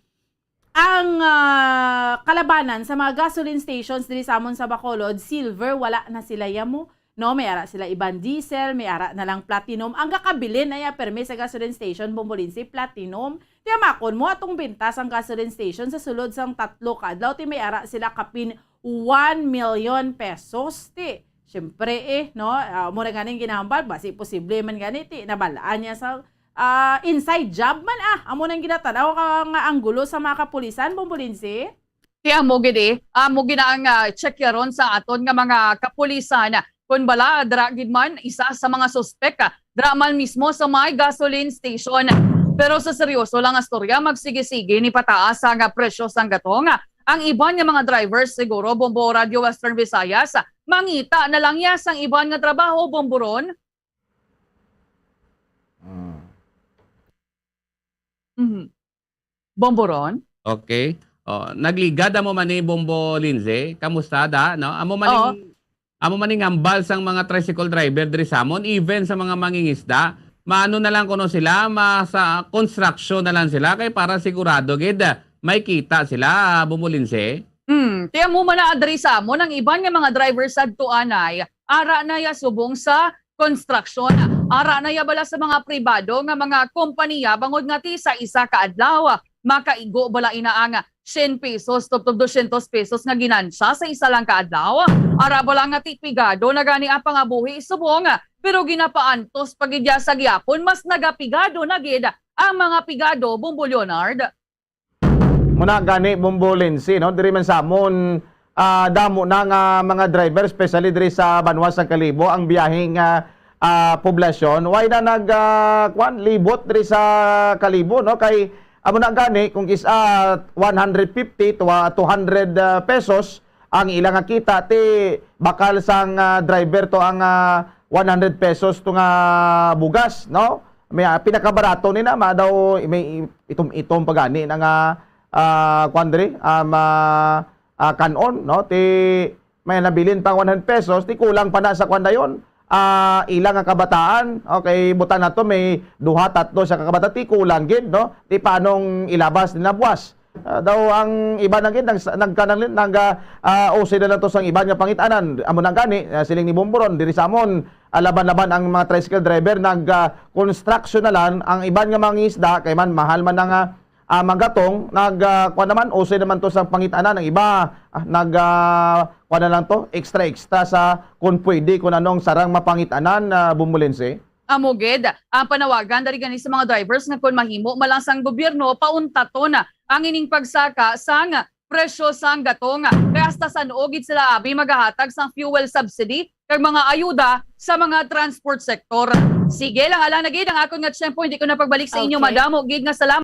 ang, ah, kalabanan sa mga gasoline stations diri sa amon sa Bacolod, silver, wala na sila yamo. No, may ara sila iban diesel, may ara na lang platinum. Ang gakabilin na ya permi sa gasoline station, Bombo Lindsay, platinum. Ti amakon mo atong binta sang gasoline station sa sulod sang tatlo ka adlaw, ti may ara sila kapin one million pesos, ti. Siyempre, eh, no? Ah, mura ganing ginahambal, basi posible man gani, ti, nabalaan niya sa, ah, inside job man, ah. Amo nang ginatanaw ka nga anggulo sa mga kapulisan, Bombo Lindsay? Ti amo gid, eh. Amo gid ang, ah, check yaron sa aton nga mga kapulisan. Kun bala, dira gid man, isa sa mga suspek, ah, dira man mismo sa may gasoline station. Pero sa seryoso lang nga storya, magsige-sige ni pataas ang, ah, presyo sang gatong. Ang iban nga mga drivers, siguro, Bombo Radyo Western Visayas, mangita na lang ya sang iban nga trabaho, Bombo Ron. Mm. Mhm. Bomboron? Okay. Oh, nagligad amo man ni Bombo Lindsay. Kamusta da, no? Amo man Oo. ning amo man ning hambal sang mga tricycle driver diri sa amon, even sa mga mangingisda. Maano na lang kuno sila, ma sa construction na lang sila kay para sigurado gid may kita sila, Bombo Lindsay. Hmm, ti amo man na diri sa amon ang iban nga mga driver sadto anay, ara na ya subong sa construction. Ara na ya bala sa mga pribado nga mga kompanya bangod nga ti sa isa ka adlaw makaigo bala ina ang syen pesos tubtob dosyentos pesos nga ginansya sa isa lang ka adlaw. Ara bala nga ti pigado na gani ang pangabuhi subong, pero ginapaantos pa gid ya sa gihapon mas nagapigado na gid ang mga pigado, Bombo Leonard. Muna gani, Bombo Lindsay, no? Diri man sa amon, ah, damo na nga mga driver, especially diri sa banwa sa Kalibo, ang biyaheng ah, ah, poblasyon. Why na nag ah, kwan, libot diri sa Kalibo, no? Kay amo na gani kung is ah, one hundred fifty to ah, two hundred ah, pesos ang ila nga kita, ti bakal sang ah, driver to ang ah, one hundred pesos to nga bugas, no? May ah, pinakabarato ni na ma daw may itom-itom pa gani na nga ah, kwan diri, ah, ma ah, kan-on, no? Ti may nabilin pa one hundred pesos, ti kulang pa na sa kwan dayon. Ah, ila nga kabataan, okay, butang nato may duha, tatlo sa kabataan, ti kulang gid, no? Ti paanong ilabas nila buwas? Ah, daw ang iba na gid nag nagkanang nag ah, usay na lang to sang iban nga pangitanan. Amo na gani, ah, siling ni Bomboron, diri sa amon, ah, laban-laban ang mga tricycle driver nag ah, construction na lang, ang iban nga mga isda kay man mahal man na nga ah, magatong, nag ah, kuwan naman, usay naman to sang pangitanan. Ang iba ah, nag ah, kuwan na lang to, extra-extra sa kung pwede, kung anong sarang mapangitanan, ah, Bombo Lindsay. Amo gid ang panawagan dari gani sa mga drivers nga kon mahimo man lang sang gobyerno pauntaton ang ining pagsaka sang presyo sang gatong. Kay hasta san-o gid sila abi magahatag sang fuel subsidy kag mga ayuda sa mga transport sector. Sige lang, ala na gid ang akon nga tiyempo, hindi ko na pagbalik sa inyo. Okay. Madamo gid nga salamat.